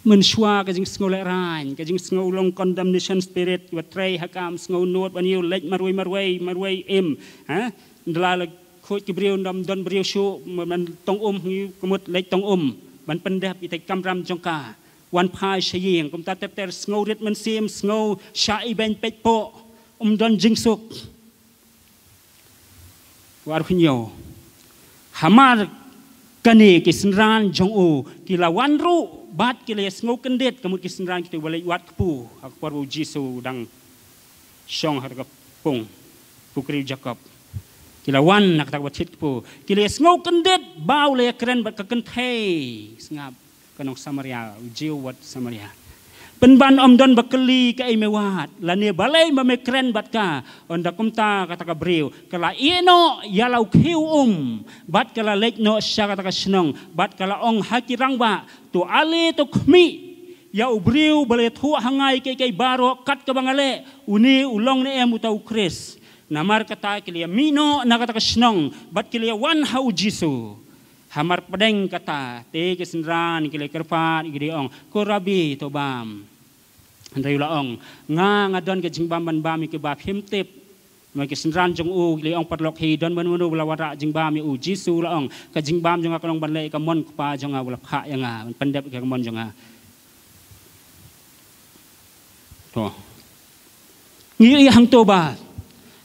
Mynshuwa ka jingsngew lehraiñ, ka jingsngew long condemnation spirit, ba trei ha ka, ym sngew nud ban ïoh, leit marwei marwei, marwei im. Ha? Nda la khuid ki briew, ym don briew shuh ban tong um, ngi ka mut leit tong um ban pyndep ïa ka kamram jong ka. Wan phai sha ïing, kumta ter ter, sngew rit mynsiem, sngew shah ibeiñ, peit poh, ym don jingsuk. War khynñiew. Hamar kane ki synran jong u ki la wan ruh bad ki la ïasngew kyndit, ka mut ki synran kito ba leit wad kpu ha ka por ba u Jisu u dang shong ha ka pung, pukri u Jakob. Ki la wan na kata kaba thied kpu. Ki la ïasngew kyndit ba u la ïakren bad ka kynthei, sngap, ka nong Samaria, u Jiw wat Samaria. Pynban ym don ba kylli kaei me wad, lane balei ba me kren bad ka. Ynda kumta kata ka briew ka la ïeh noh ïa la u khiew um bad ka la leit noh sha kata ka shnong bad ka la ong ha ki rangbah, to ale, to khmih ïa u briew ba la ïathuh ha nga ïa kiei kiei baroh kat kaba nga leh, une u long ne em uta u Khrist. Namar kata ki la ïa mih noh na kata ka shnong bad ki la ïa wan ha u Jisu. Hamar pdeng kata te ki synran ki la ïa kyrpad, ki la ïa ong, ko Rabbi, to bam. Hynrei u la ong, nga, nga don ka jingbam ban bam ïa kiba phim tip. Namar ki synran jong u ki la ïa ong, paralok, hi don mano mano ba la wanrah jingbam ïa u? Jisu u la ong, ka jingbam jong nga ka long ban leh ïa ka mon Kpa jong nga ba la phah ïa nga, ban pyndep ïa ka mon jong nga. To. Ngi ïohi hangto ba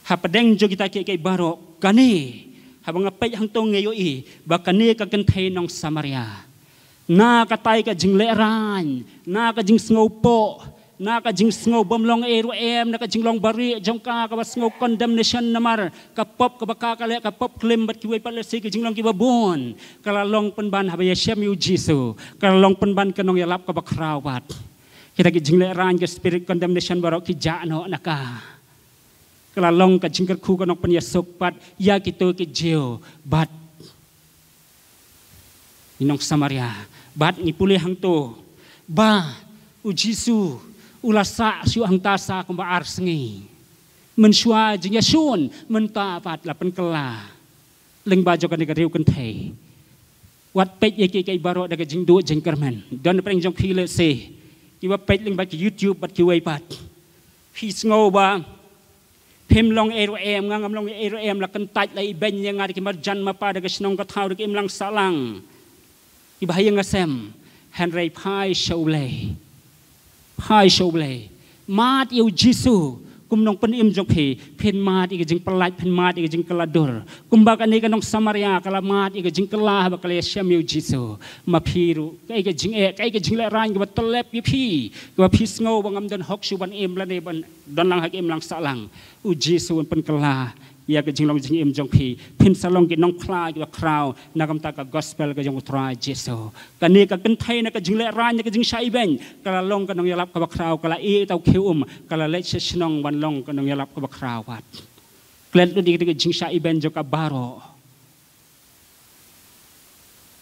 hapdeng jong kita kiei kiei baroh, kane, haba nga peit hangto nga ïohi ba kane ka kynthei nong Samaria, na katai ka jinglehraiñ, na ka jingsngewpoh, na ka jingsngew bym long ei ruh em, na ka jinglong barieh jong ka, kaba sngew condemnation namar ka pop kaba ka, ka leh, ka pop klim bad kiwei pat lehse ki jinglong kiba bun, ka la long pynban haba ïashem ïa u Jisu, ka la long pynban ka nongïalap kaba khraw bad. Kita ki jinglehraiñ, ka spirit condemnation baroh ki jah noh na ka. Ka la long ka jingkyrkhu, ka nongpynïasuk pat ïa kito ki Jiw bad ki nong Samaria. Bad ngi pule hangto ba u Jisu u la sah shuh hangta sa kumba ar sngi. Mynshuwa jingïashun, mynta pat la pynkylla lyngba jong kane ka riew kynthei. Wat peit ïa kiei kiei baroh da ka jingduh jingkyrmen. Don pdeng jong phi lehse kiba peit lyngba ki YouTube bad kiwei pat, phi sngew ba phim long ei ruh em, nga ngam long ei ruh em, la kyntait la ibeiñ ïa nga da ki marjan mapa, da ka shnong ka thaw, da ka imlang sahlang, kiba ha ïing ha sem. Hynrei phai sha U Blei. Phai sha U Blei. Mad ïa u Jisu kum nongpynim jong phi, phin mad ïa ka jingpyllait, phin mad ïa ka jingkylla dur. Kumba kane ka nong Samaria ka la mad ïa ka jingkylla haba ka la ïashem ïa u Jisu. Ma phi ruh, kaei ka jingeh, kaei ka jinglehraiñ kaba tyllep ïa phi, kaba phi sngew ba ngam don hok shuh ban im lane ban don lang ha ka imlang sahlang? U Jisu un pynkylla ïa ka jinglong jingim jong phi, phin sa long ki nongphla kiba khraw na ka bynta ka gospel ka jong U Trai Jisu. Kane ka kynthei na ka jinglehraiñ, na ka jingshah ibeiñ, ka la long ka nongïalap kaba khraw, ka la ïeh ïa uta u khiew um, ka la leit sha shnong ban long ka nongïalap kaba khraw pat. Klet lut ïa ka jingshah ibeiñ jong ka baroh.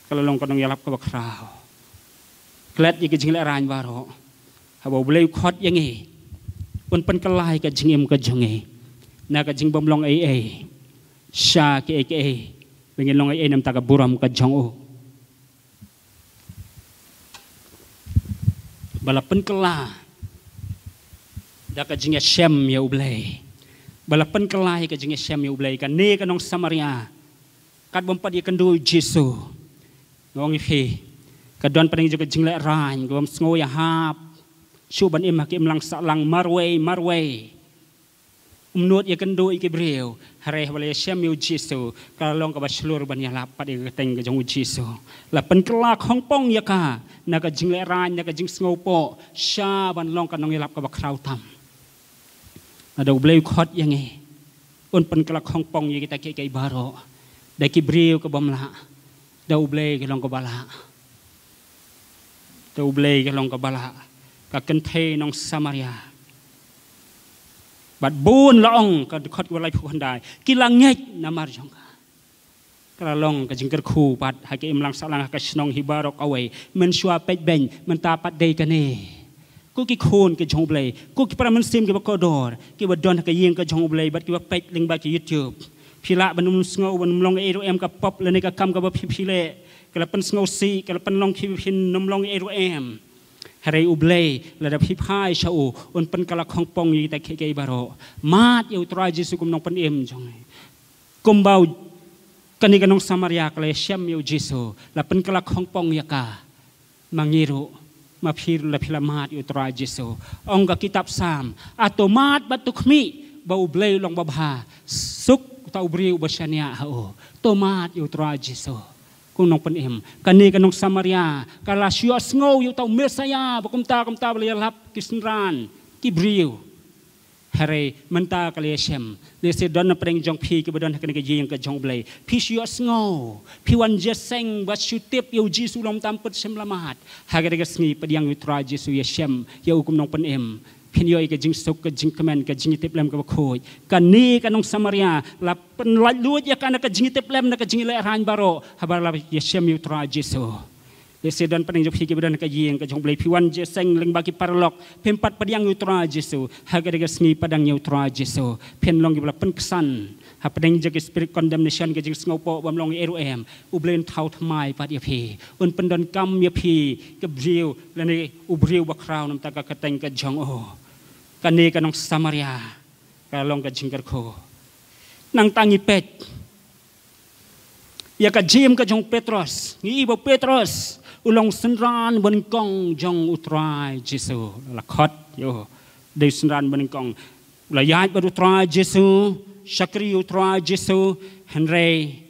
Ka la long ka nongïalap kaba khraw. Klet ïa ka jinglehraiñ baroh. Haba U Blei u khot ïa ngi, un pynkylla ïa ka jingim ka jong ngi na ka jingbym long ei ei sha kiei kiei, ba ngin long ei ei na ka bynta ka burom ka jong u. Ba la pynkylla da ka jingïashem ïa U Blei. Ba la pynkylla ïa ka jingïashem ïa U Blei. Kane ka nong Samaria, kat bym pat ïakynduh ïa u Jisu, nga ong ïa phi, ka don pat ka jong ka jinglehraiñ, ka bym sngew ïahap shuh ban im ha ka imlang sahlang marwei marwei. Kumno ïa kynduh ïa ki briew. Hynrei haba la ïashem ïa u Jisu, ka la long kaba shlur ban ïalap pat ïa ka kyrteng ka jong u Jisu. La pynkylla khongpong ïa ka na ka jinglehrain, na ka jingsngewpoh, sha ban long ka nongïalap kaba khraw tam. Lada U Blei u khot ïa ngi, un pynkylla khongpong ïa kita kiei kiei baroh. Da ki briew ka bym lah, da U Blei ka long kaba lah. Da U Blei ka long kaba lah. Ka kynthei nong Samaria bad bun la ong, ka dkhot kaba laiphew khyndai, ki la ngeit namar jong ka. Ka la long ka jingkyrkhu pat ha ka imlang sahlang, ha ka shnong hi baroh kawei. Mynshuwa peit beiñ, mynta pat dei kane. Ko ki khun ki jong U Blei, ko ki para mynsiem kiba kordor, kiba don ha ka ïing ka jong U Blei bad kiba peit lyngba ki YouTube. Phi lah ban ym sngew, ban ym long ei ruh em ka pop lane ka kam kaba phi phi leh. Ka la pynsngewsih, ka la pynlong phi phin ym long ei ruh em. Hynrei U Blei lada phi phai sha u, un pynkylla khongpong ïa kita kiei kiei baroh. Mad ïa U Trai Jisu kum Nongpynim jong ngi. Kumba u, kane ka nong Samaria ka la ïashem ïa u Jisu, la pynkylla khongpong ïa ka. Ma ngi ruh, ma phi ruh, la phi la mad ïa U Trai Jisu. Ong ka kitab Salm, a to mad bad to khmih ba U Blei u long babha, suk uta u briew uba shaniah ha u. To mad ïa U Trai Jisu. Ko Nongpynim, kane ka nong Samaria ka la shu ïohsngew ïa uta u Messaïah ba kumta kumta ba la ïalap ki synran, ki briew. Hynrei mynta ka la ïashem. Lehse don na pdeng jong phi kiba don ha kane ka ïing ka jong U Blei, phi shu ïohsngew, phi wan jingïaseng bad shu tip ïa u Jisu u long tam pat, shem la mad. Ha kane ka sngi pdiang ïa U Trai Jisu, ïashem ïa u kum Nongpynim. Phin ïoh ïa ka jingsuk, ka jingkmen, ka jingïatiplem kaba khuid. Kane ka nong Samaria la pynlaitluid ïa ka na ka jingïatiplem, na ka jingïalehrain baroh, haba la ïashem ïa U Trai Jisu. Lehse don pdeng jong phi kiba don ha ka ïing ka jong U Blei, phi wan jingïaseng lyngba ki paralok, phim pat pdiang ïa U Trai Jisu. Ha kane ka sngi pdiang ïa U Trai Jisu. Phin long kiba la pynksan ha pdeng jong ki spirit condemnation, ka jingsngewpoh bym long ei ruh em. U Blei un thaw thymmai pat ïa phi, un pyndonkam ïa phi, ka briew lane u briew bakhraw namar ka kyrteng ka jong u. Kane ka nong Samaria ka long ka jingkyrkhu. Nangta ngi peit ïa ka jingim ka jong u Petros. Ngi i ba u Petros u long synran banyngkong jong U Trai Jisu. La khot ïa u, dei synran banyngkong. U la ïaid bad U Trai Jisu, shakri U Trai Jisu, hynrei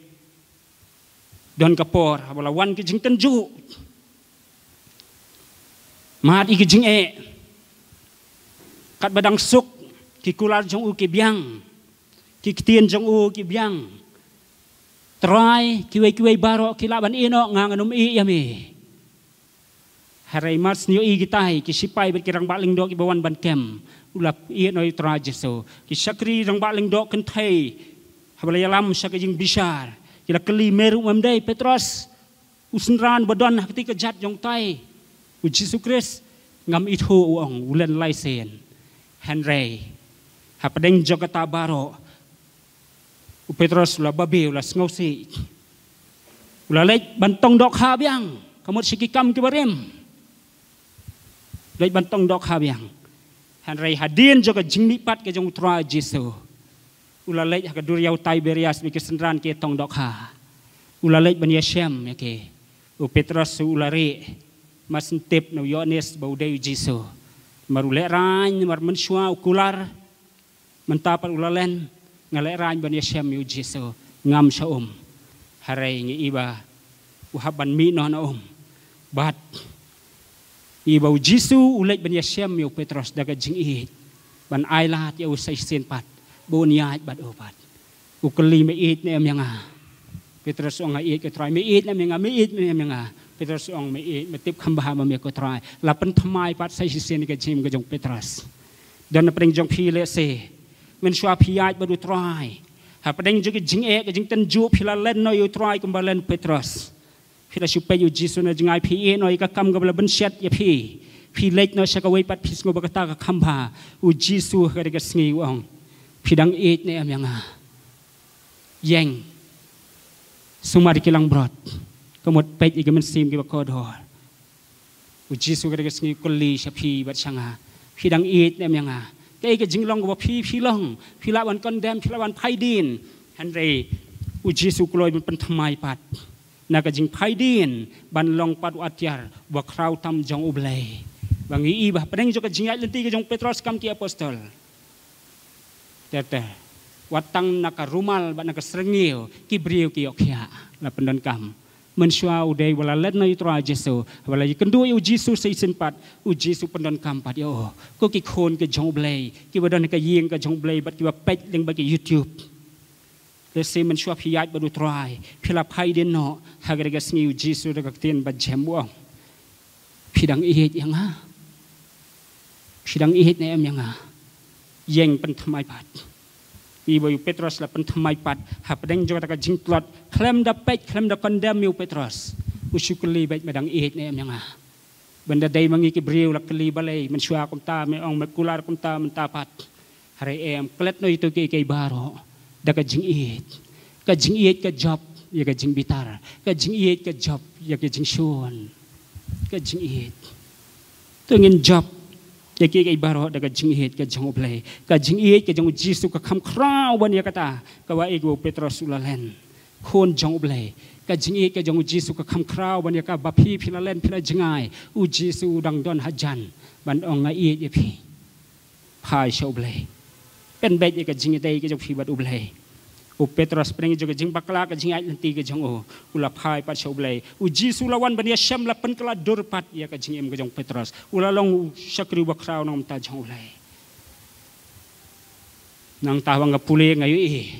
don ka por haba la wan ki jingtynjuh, mad ïa ki jingeh. Katba dang suk, ki kular jong u ki biang, ki ktien jong u ki biang. Trai, kiwei kiwei baroh ki lah ban ïeh noh, nga ngan ym ïeh ïa me. Hynrei mar shu ïohi kitai ki sipai bad ki rangbah lyngdoh kiba wan ban kem, u la ïeh noh ïa U Trai Jisu. Ki shakri rangbah lyngdoh kynthei, haba la ïalam sha ka jingbishar, ki la kylli, me ruh mem dei Petros, u synran ba don ha kti ka jait jong utai, u Jisu Khrist? Ngam ithuh, u ong, u len lai sien. Hynrei ha pdeng jong kata baroh, u Petros u la babe, u la sngewsih. U la leit ban tong dohkha biang, ka mut sha ki kam kiba rim. Leit ban tong dohkha biang. Hynrei hadien jong ka jingmihpat ka jong U Trai Jisu, u la leit ha ka duriaw Tiberias, ba ki synran ki tong dohkha. U la leit ban ïashem ïa ki. U Petros u la rieh. Mar shu tip na u Ïoannis ba u dei u Jisu. Namar u lehrain, namar mynshuwa u kular. Mynta pat u la len, nga lehrain ban ïashem ïa u Jisu, ngam shah um. Hynrei ngi i ba u hap ban mih noh na um. Bad ngi i ba u Jisu u leit ban ïashem ïa u Petros da ka jingïeit, ban ailad ïa u sa shisien pat ba un ïaid bad u pat. U kylli, me ïeit ne em ïa nga? Petros u ong, nga ïeit ko Trai. Me ïeit ne em ïa nga? Me ïeit ne em ïa nga? Petros u ong, me ïeit, me tip kham bha ma me ko Trai. La pynthymmai pat sa shisien ka jingim ka jong u Petros. Don na pdeng jong phi lehse, mynshuwa phi ïaid bad u Trai, ha pdeng jong ka jingeh, ka jingtynjuh, phi la len noh ïa u Trai kumba len u Petros. Phi la shu peit ïa u Jisu na jngai, phi ïeh noh ïa ka kam kaba la bynshet ïa phi. Phi leit noh sha kawei pat, phi sngew ba kata ka kham bha. U Jisu ha kata ka sngi u ong, phi dang ïeit ne em ïa nga? Ïeng, sumar ïa ki langbrot, ka mut peit ïa ki mynsiem kiba kordor. U Jisu ha kata ka sngi u kylli sha phi bad sha nga, phi dang ïeit ne em ïa nga? Kaei ka jinglong kaba phi phi long? Phi lah ban condemn, phi lah ban phai dien. Hynrei u Jisu u kloi ban pynthymmai pat na ka jingphai dien, ban long pat u atiar uba khraw tam jong U Blei. Ba ngi i ba ha pdeng jong ka jingïaid lynti ka jong u Petros kum ki apostol, Te te, wat tang na ka rumal bad na ka syrngiew ki briew ki ïoh khiah. La pyndonkam. Mynshuwa u dei ba la leit noh ïa u Trai Jisu, ba la ïakynduh ïa u Jisu sa shisien pat, u Jisu pyndonkam pat ïa u. Ko ki khun ki jong U Blei, kiba don ha ka ïing ka jong U Blei bad kiba peit lyngba ki YouTube. Lehse mynshuwa phi ïaid bad u Trai, phi la phai dien noh, ha kane ka sngi u Jisu da ka ktien ba jem u ong: Phi dang ïeit ïa nga? Phi dang ïeit ne em ïa nga? Ïeng pynthymmai pat. Ïa ba u Petros la pynthymmai pat, hapdeng jong kata ka jingtlot, khlem da peit, khlem da condemn ïa u Petros, u shu kylli beit: Me dang ïeit ne em ïa nga? Ban da dei ma ngi ki briew la kylli balei, mynshuwa kumta, me ong, me kular kumta, mynta pat. Hynrei em, klet noh ïa kito kiei kiei baroh da ka jingïeit. Ka jingïeit ka jop ïa ka jingbitar. Ka jingïeit ka jop ïa ka jingshun. Ka jingïeit. To ngin jop ïa kiei kiei baroh da ka jingïeit ka jong U Blei. Ka jingïeit ka jong u Jisu ka kham khraw ban ïa kata kaba ïa u Petros u la len. Khun jong U Blei. Ka jingïeit ka jong u Jisu ka kham khraw ban ïa kaba phi, phi la len, phi la jngai. U Jisu u dang don hajan ban ong: Nga ïeit ïa phi. Phai sha U Blei. Pynbeit ïa ka jingïadei ka jong phi bad U Blei. U Petros, pdeng jong ka jingbakla, ka jingïaid lynti ka jong u, u la phai pat sha U Blei. U Jisu la wan ban ïashem, la pynkylla dur pat ïa ka jingim ka jong u Petros. U la long u shakri uba khraw na ka bynta jong U Blei. Nangta ba nga pule nga ïohi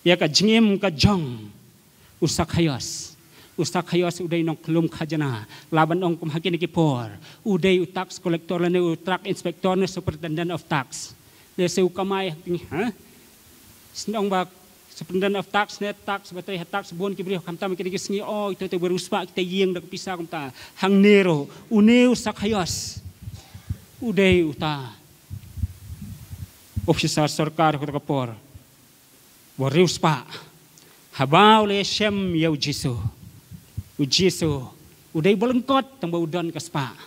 ïa ka jingim ka jong u Sakhaios. U Sakhaios u dei nongkhlum khajna. Lah ban ong kum ha kine ki por, u dei u tax collector lane u tax inspector ne superintendent of tax. Lehse u kamai, ha? Sngewbha superintendent of tax ne tax, ba trei ha tax bun ki briew, khamtam ha kine ki sngi, oh, ito te briew spah kita ïing da ka pisa kumta. Hangne ruh une u Sakhaios u dei uta officer sorkar ha kata ka por. Ba riewspah. Haba u la ïashem ïa u Jisu, u Jisu u dei ba lyngkot tang ba u don ka spah.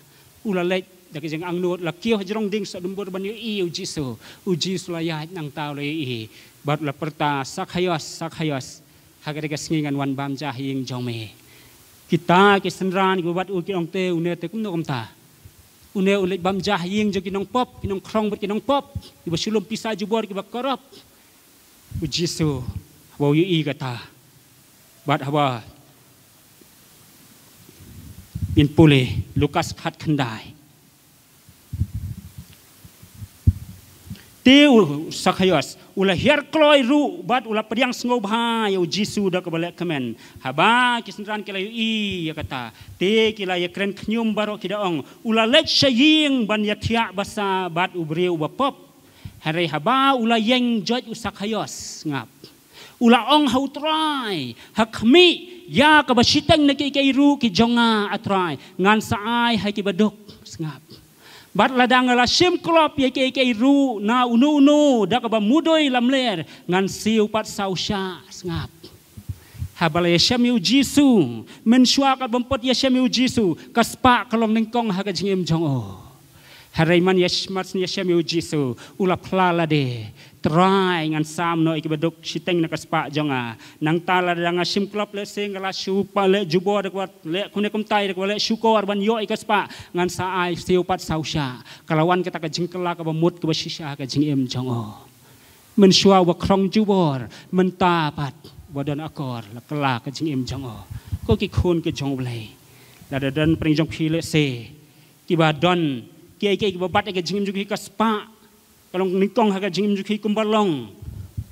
U la leit da ka jingangnud, la kiew ha jrong ding soh dumbur ban ïohi ïa u Jisu. U Jisu la ïaid nangta, u la ïohi bad u la pyrta: Sakhaios, Sakhaios, ha kane ka sngi ngan wan bam ja ha ïing jong me. Kita ki synran kiba bad u ki ong te, une te kumno kumta? Une u leit bam ja ha ïing jong ki nongpop, ki nongkhrong bad ki nongpop, kiba shu lum pisa jubor, kiba corrupt. U Jisu haba u ïohi kata, bad haba ngin pule Lukas khatkhyndai, te u Sakhaios u la hiar kloi ruh bad u la pdiang sngewbha ïa u Jisu da kaba leh kmen. Haba ki synran ki la ïohi ïa kata, te ki la ïakren khñium baroh, ki da ong: U la leit sha ïing ban ïathiah basa bad u briew uba pop. Hynrei haba u la ïeng joit u Sakhaios, sngap, u la ong ha u Trai: Ha khmih ïa kaba shiteng na kiei kiei ruh ki jong nga, A Trai, ngan sa ai ha kiba duk. Sngap. Bad lada nga la shim klop ïa kiei kiei ruh na uno uno da kaba mudui lamler, ngan siew pat saw shah. Sngap. Haba la ïashem ïa u Jisu, mynshuwa katba ym pat ïashem ïa u Jisu, ka spah ka long nyngkong ha ka jingim jong u. Hynrei man ïa, man ïashem ïa u Jisu, u la phla lade: Trai, ngan sam noh ïa kiba duk shiteng na ka spah jong nga. Nangta lada nga shim klop, lehse nga la shu pynleh jubor da kaba leh kumne kumtai, da kaba leh shukor ban ïoh ïa ka spah, ngan sa ai siew pat saw shah. Ka la wan kata ka jingkylla kaba mut kaba shisha ha ka jingim jong u. Mynshuwa uba khrong jubor, mynta pat uba don akor, la kylla ka jingim jong u. Ko ki khun ki jong U Blei, lada don pdeng jong phi lehse kiba don kiei kiei kiba bat ha ka jingim jong ki, ka spah ka long nyngkong ha ka jingim jong ki, kumba long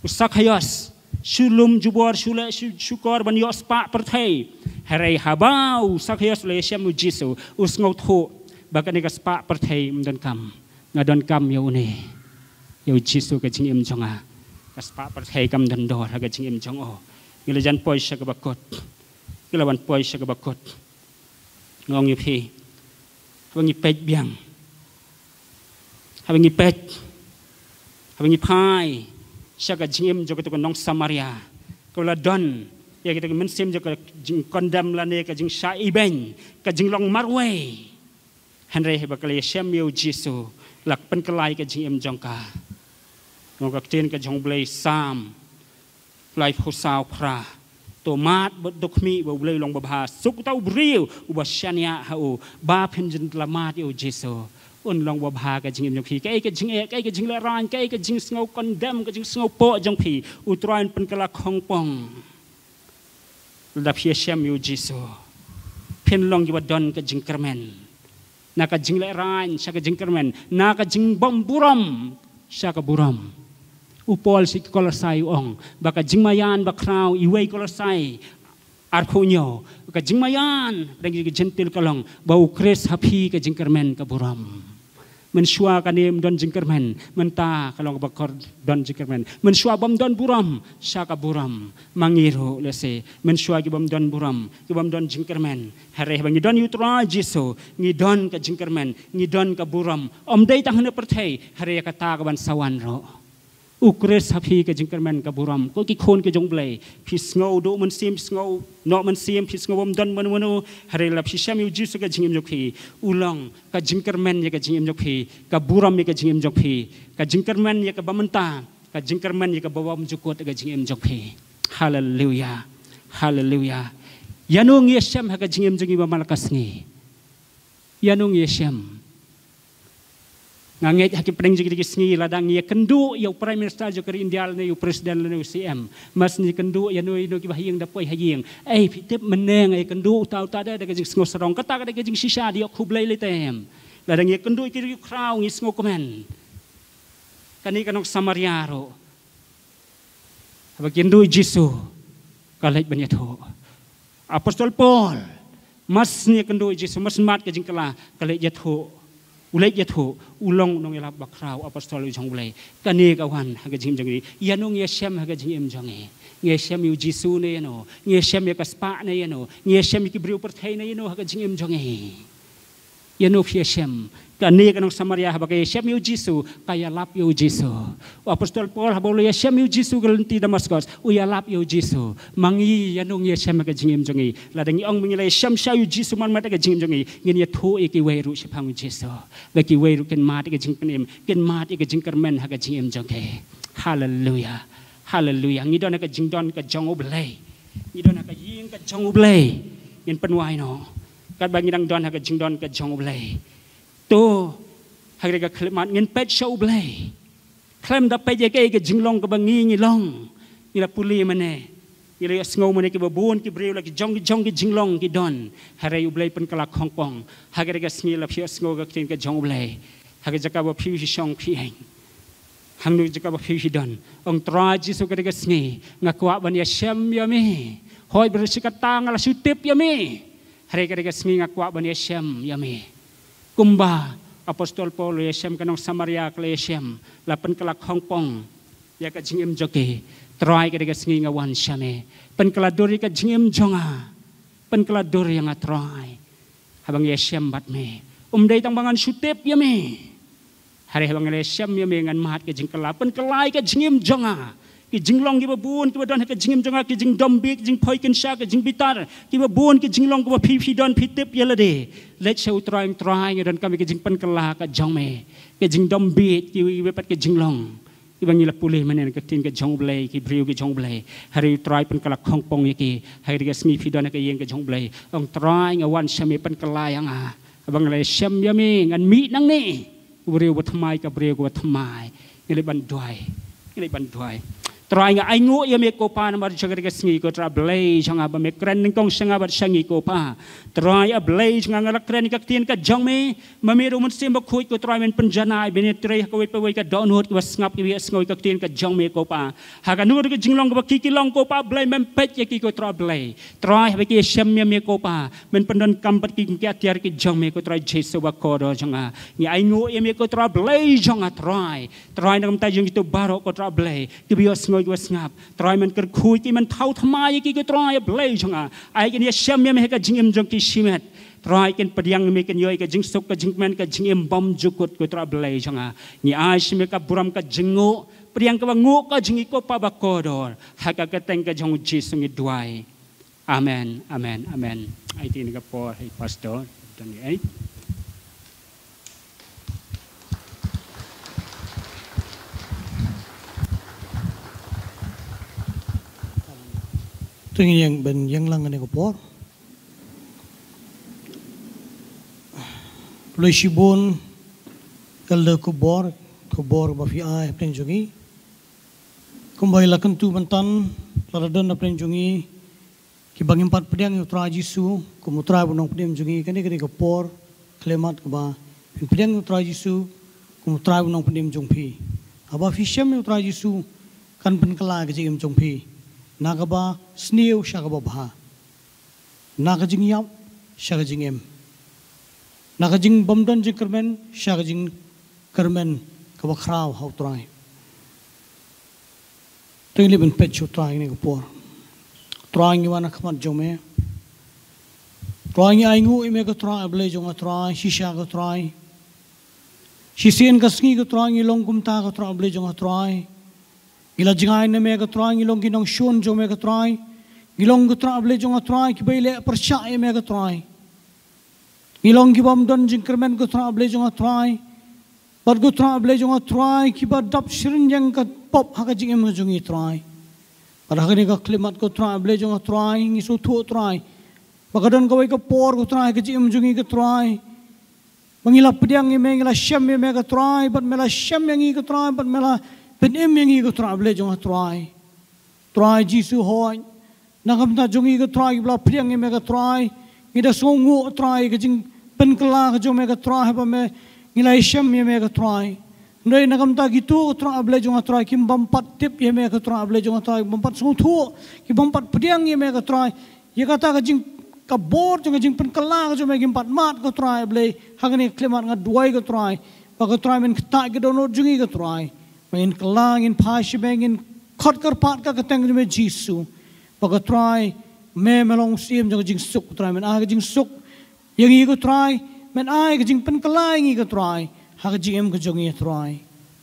u Sakhaios, shu lum jubor, shu leh shu, shukor ban ïoh spah pyrthei. Hynrei haba u Sakhaios u la ïashem u Jisu, u sngewthuh ba kane ka spah pyrthei ym donkam. Nga donkam ïa une, ïa u Jisu ha ka jingim jong nga. Ka spah pyrthei kam don dor ha ka jingim jong u. Ngi la jan poi sha kaba kut. Ngi la wan poi sha kaba kut. Nga ong ïa phi, haba ngi peit biang, haba ngi peit, haba ngi phai sha ka jingim jong katu ka nong Samaria, kaba la don ïa kata ka mynsiem jong ka jingkondem lane ka jingshah ibeiñ, ka jinglong marwei. Hynrei haba ka la ïashem ïa u Jisu, la pynkylla ïa ka jingim jong ka. Ngi ong ka ktien ka jong U Blei, Salm laiphew saw phra: To mad bad to khmih ba U Blei u long babha. Suk uta u briew uba shaniah ha u. Ba phin jin la mad ïa u Jisu, Un long uba bha ka jingim jong phi. Kaei ka jingeh, kaei ka jinglehraiñ, kaei ka jingsngew condemn, ka jingsngew poh jong phi, U Trai un pynkylla khongpong. Lada phi ïashem ïa U Jisu, phin long kiba don ka jingkyrmen. Na ka jinglehraiñ sha ka jingkyrmen, na ka jingbymburom sha ka burom. U Paul sha ki Kolosai u ong ba ka jingmaïan bakhraw, iwei Kolosai arphew hynñiew, ka jingmaïan pdeng ki Jentil ka long ba U Khrist ha phi ka jingkyrmen ka burom. Mynshuwa kane ym don jingkyrmen, mynta ka long kaba kordon jingkyrmen. Mynshuwa bym don burom, sha ka burom. Ma ngi ruh lehse mynshuwa ki bym don burom, ki bym don jingkyrmen, hynrei haba ngi don ïa U Trai Jisu, ngi don ka jingkyrmen, ngi don ka burom. Ym dei tang ha kane ka pyrthei, hynrei ïa kata kaban sa wan ruh. U Khrist ha phi ka jingkyrmen ka burom. Ko ki khun ki jong U Blei, phi sngew duh mynsiem, phi sngew noh mynsiem, phi sngew bym don mano mano, hynrei lada phi shem ïa U Jisu ha ka jingim jong phi, u long ka jingkyrmen ïa ka jingim jong phi, ka burom ïa ka jingim jong phi, ka jingkyrmen ïa kaba mynta, ka jingkyrmen ïa kaba bymjukut ïa ka jingim jong phi. Haleluia. Haleluia. Ïano ngi ïashem ha ka jingim jong ngi ba man la ka sngi? Ïano ngi ïashem? Nga ngeit ha ki pdeng jong ki sngi, lada ngi ïakynduh ïa u Prime Minister jong ka ri India lane u President lane u C M, mas ngi ïakynduh ïano ïano kiba ha ïing da poi ha ïing. Ei, phi tip mynne nga ïakynduh uta uta da, da ka jingsngew sarong. Kata ka dei ka jingshisha, da ïoh khublei lei te em. Lada ngi ïakynduh ïa ki riewkhraw ngi sngewkmen. Kane ka nong Samaria ruh, haba ka ïakynduh ïa U Jisu, ka leit ban ïathuh. Apostol Paul, mas ngi ïakynduh ïa U Jisu, mas mad ka jingkylla, ka leit ïathuh. U leit ïathuh, u long u nongïalap bakhraw, apostol u jong U Blei. Kane ka wan ha ka jingim jong ngi. Ïano ngi ïashem ha ka jingim jong ngi? Ngi ïashem ïa U Jisu ne ïano? Ngi ïashem ïa ka spah ne ïano? Ngi ïashem ïa ki briew pyrthei ne ïano ha ka jingim jong ngi? Ïano phi ïashem? Kane ka nong Samaria haba ka ïashem ïa U Jisu, ka ïalap ïa U Jisu. U apostol Paul haba u la ïashem ïa U Jisu ha ka lynti Damaskos, u ïalap ïa U Jisu. Ma ngi, ïano ngi ïashem ha ka jingim jong ngi? Lada ngi ong ba ngi la ïashem shai ïa U Jisu man mad ha ka jingim jong ngi, ngin ïathuh ïa kiwei ruh shaphang U Jisu, ba kiwei ruh kin mad ïa ka jingpynim, kin mad ïa ka jingkyrmen ha ka jingim jong ki. Haleluia. Haleluia. Ngi don ha ka jingdon ka jong U Blei. Ngi don ha ka ïing ka jong U Blei. Ngin pynwai noh. Katba ngi dang don ha ka jingdon ka jong U Blei, to ha kane ka khyllipmat ngin peit sha U Blei. Khlem da peit ïa kaei ka jinglong kaba ngi ngi long, ngi la pule mynne, ngi la ïohsngew mynne kiba bun ki briew la ki jong ki jong ki jinglong ki don. Hynrei U Blei pynkylla khongpong. Ha kane ka sngi lada phi ïohsngew ka ktien ka jong U Blei, ha ka jaka ba phi phi shong phi ïeng, hangno ka jaka ba phi phi don, ong, Trai Jisu, kane ka sngi nga kwah ban ïashem ïa me. Hooid, ba shisha kata nga la shu tip ïa me, hynrei kane ka sngi nga kwah ban ïashem ïa me. Kumba apostol Paul u la ïashem, ka nong Samaria ka la ïashem, la pynkylla khongpong ïa ka jingim jong ki. Trai, kane ka sngi nga wan sha me. Pynkylla dur ïa ka jingim jong nga. Pynkylla dur ïa nga Trai. Haba nga ïashem bad me, um dei tang ba ngan shu tip ïa me, hynrei haba nga la ïashem ïa me ngan mad ka jingkylla. Pynkylla ïa ka jingim jong nga. Ki jinglong kiba bun kiba don ha ka jingim jong nga, ki jingdom bieit, ki jingphoi kynsha, ki jingbitar, kiba bun ki jinglong kiba phi phi don phi tip ïa lade. Leit sha U Trai, ong, Trai, nga donkam ïa ka jingpynkylla ka jong me. Ka jingdom bieit, kiwei kiwei pat ki jinglong kiba ngi la pule mynne na ka ktien ka jong U Blei, ki briew ki jong U Blei. Hynrei U Trai pynkylla khongpong ïa ki. Ha kane ka sngi phi don ha ka ïing ka jong U Blei, ong, Trai, nga wan sha me, pynkylla ïa nga. Haba nga la ïashem ïa me ngan mih nangne u briew uba thymmai, ka briew kaba thymmai. Ngi leit ban duwai. Ngi leit ban duwai. Trai, nga ainguh ïa me ko Pa namar jong kane ka sngi ko Trai Blei jong nga, ba me kren nyngkong sha nga bad sha ngi ko Pa. Trai A Blei jong nga, nga la kren ïa ka ktien ka jong me. Ma me ruh Mynsiem Bakhuid ko Trai men pynjanai, men ïatrei ha kawei pa kawei ka dohnud kiba sngap, kiba ïohsngew ïa ka ktien ka jong me ko Pa. Ha kano ruh ka jinglong kaba ki ki long ko Pa Blei, mem peit ïa ki ko Trai Blei. Trai, haba ki ïashem ïa me ko Pa, men pyndonkam bad ki, ki atiar ki jong me ko Trai Jisu bakordor jong nga. Ngi ainguh ïa me ko Trai Blei jong nga Trai. Trai, na ka bynta jong kito baroh ko Trai Blei kiba ïohsngew kiba sngap, Trai men kyrkhu ïa ki, men thaw thymmai ïa ki ko Trai A Blei jong nga. Ai kin ïashem ïa me ha ka jingim jong ki shimet. Trai kin pdiang ïa me, kin ïoh ïa ka jingsuk, ka jingkmen, ka jingim bymjukut ko Trai Blei jong nga. Ngi ai sha me ka burom, ka jingnguh, pdiang kaba nguh ka jong ngi ko Pa bakordor. Ha ka kyrteng ka jong U Jisu ngi duwai. Amen, amen, amen. Ai ti ni ka por, hai pastor. Don ni ai. Teng yang ben yang lang ni ka por. Khublei shibun Ka la ka bor, ka bor ba phi ai hapdeng jong ngi. Kumba la kyntu myntan, la don hapdeng jong ngi kiba ngim pat pdiang ïa u Trai Jisu kum u Trai ba nongpynim jong ngi, kane kane ka por khlem mat kaba phin pdiang ïa u Trai Jisu kum u Trai ba nongpynim jong phi. Haba phi shem ïa u Trai Jisu, kan pynkylla ka jingim jong phi na kaba sniew sha kaba bha, na ka jingïap sha ka jingim, na ka jingbymdon jingkyrmen sha ka jingkyrmen kaba khraw ha u Trai. Te ngi leit ban peit sha u Trai kane ka por. Trai, ngi wan ha khmat jong me. Trai, ngi ainguh ïa me ko Trai Blei jong nga Trai, shisha ko Trai. Shisien ka sngi ko Trai ngi long kumta ko Trai Blei jong nga Trai. Ngi la jngai na me ko Trai, ngi long ki nongshun jong me ko Trai. Ngi long ko Trai Blei jong nga Trai kiba ïaleh pyrshah ïa me ko Trai. Ngi long kibym don jingkyrmen ko Trai Blei jong nga Trai. Bad ko Trai Blei jong nga Trai, kiba dap syrngiew ïa ka pop ha ka jingim ka jong ngi Trai. Bad ha kane ka khyllipmat ko Trai Blei jong nga Trai, ngi sngewthuh Trai ba ka don kawei ka por ko Trai ha ka jingim jong ngi ko Trai, ba ngi la pdiang ïa me, ngi la shem ïa me ko Trai, bad me la shem ïa ngi ko Trai, bad me la pynim ïa ngi ko Trai Blei jong nga Trai. Trai Jisu, hooid, na ka bynta jong ngi ko Trai kiba la pdiang ïa me ko Trai, ngi da sngewnguh Trai ka jingpynkylla ka jong me ko Trai, haba me, ngi la ïashem ïa me ko Trai. Hynrei na ka bynta kito ko Trai Blei jong nga Trai, kiba ym pat tip ïa me ko Trai Blei jong nga Trai, kiba ym pat sngewthuh, kiba ym pat pdiang ïa me ko Trai, ïa kata ka jing, ka bor jong ka jingpynkylla ka jong me kim pat mad ko Trai Blei. Ha kane ka khyllipmat nga duwai ko Trai ba ko Trai men ktah ïa ka dohnud jong ngi ko Trai. Ba ngin kylla, ngin phai sha me, ngin khot kyrpad ka kyrteng jong me Jisu. Ba ko Trai, me, me long u syiem jong ka jingsuk ko Trai, men ai ka jingsuk ïa ngi ko Trai, men ai ka jingpynkylla ïa ngi ko Trai ha ka jingim ka jong ngi Trai.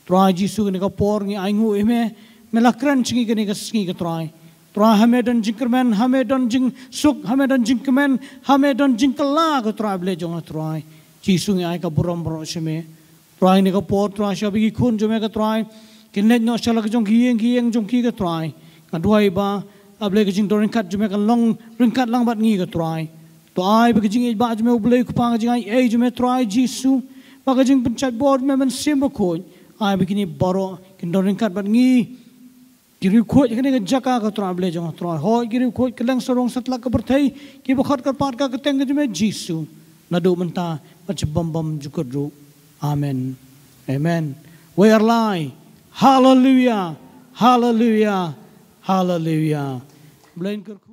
Trai Jisu, kane ka por ngi ainguh ïa me, me la kren sha ngi kane ka sngi ko Trai. Trai, ha me don jingkyrmen, ha me don jingsuk, ha me don jingkmen, ha me don jingkylla ko Trai Blei jong nga Trai. Jisu, ngi ai ka burom baroh sha me. Trai, kane ka por Trai, sha ba ki khun jong me ko Trai kin leit noh sha la ka jong ki ïing ki ïing jong ki ko Trai, nga duwai ba A Blei, ka jingdon ryngkat jong me kan long ryngkat lang bad ngi ko Trai. To ai ba ka jingïeit ba jong me U Blei Kpa, ka jingaiei jong me Trai Jisu, ba ka jingpynshait bor jong me Mynsiem Bakhuid, ai ba kine baroh kin don ryngkat bad ngi. Ki riewkhuid kane ka jaka ko Trai Blei jong nga Trai, hooid ki riewkhuid kylleng sarong satlak ka pyrthei kiba khot kyrpad ka kyrteng ka jong me Jisu, naduh mynta bad sha bym bymjukut ruh. Amen. Amen. Wei ar lai. Haleluia. Haleluia. Haleluia. Blei un kyrkhu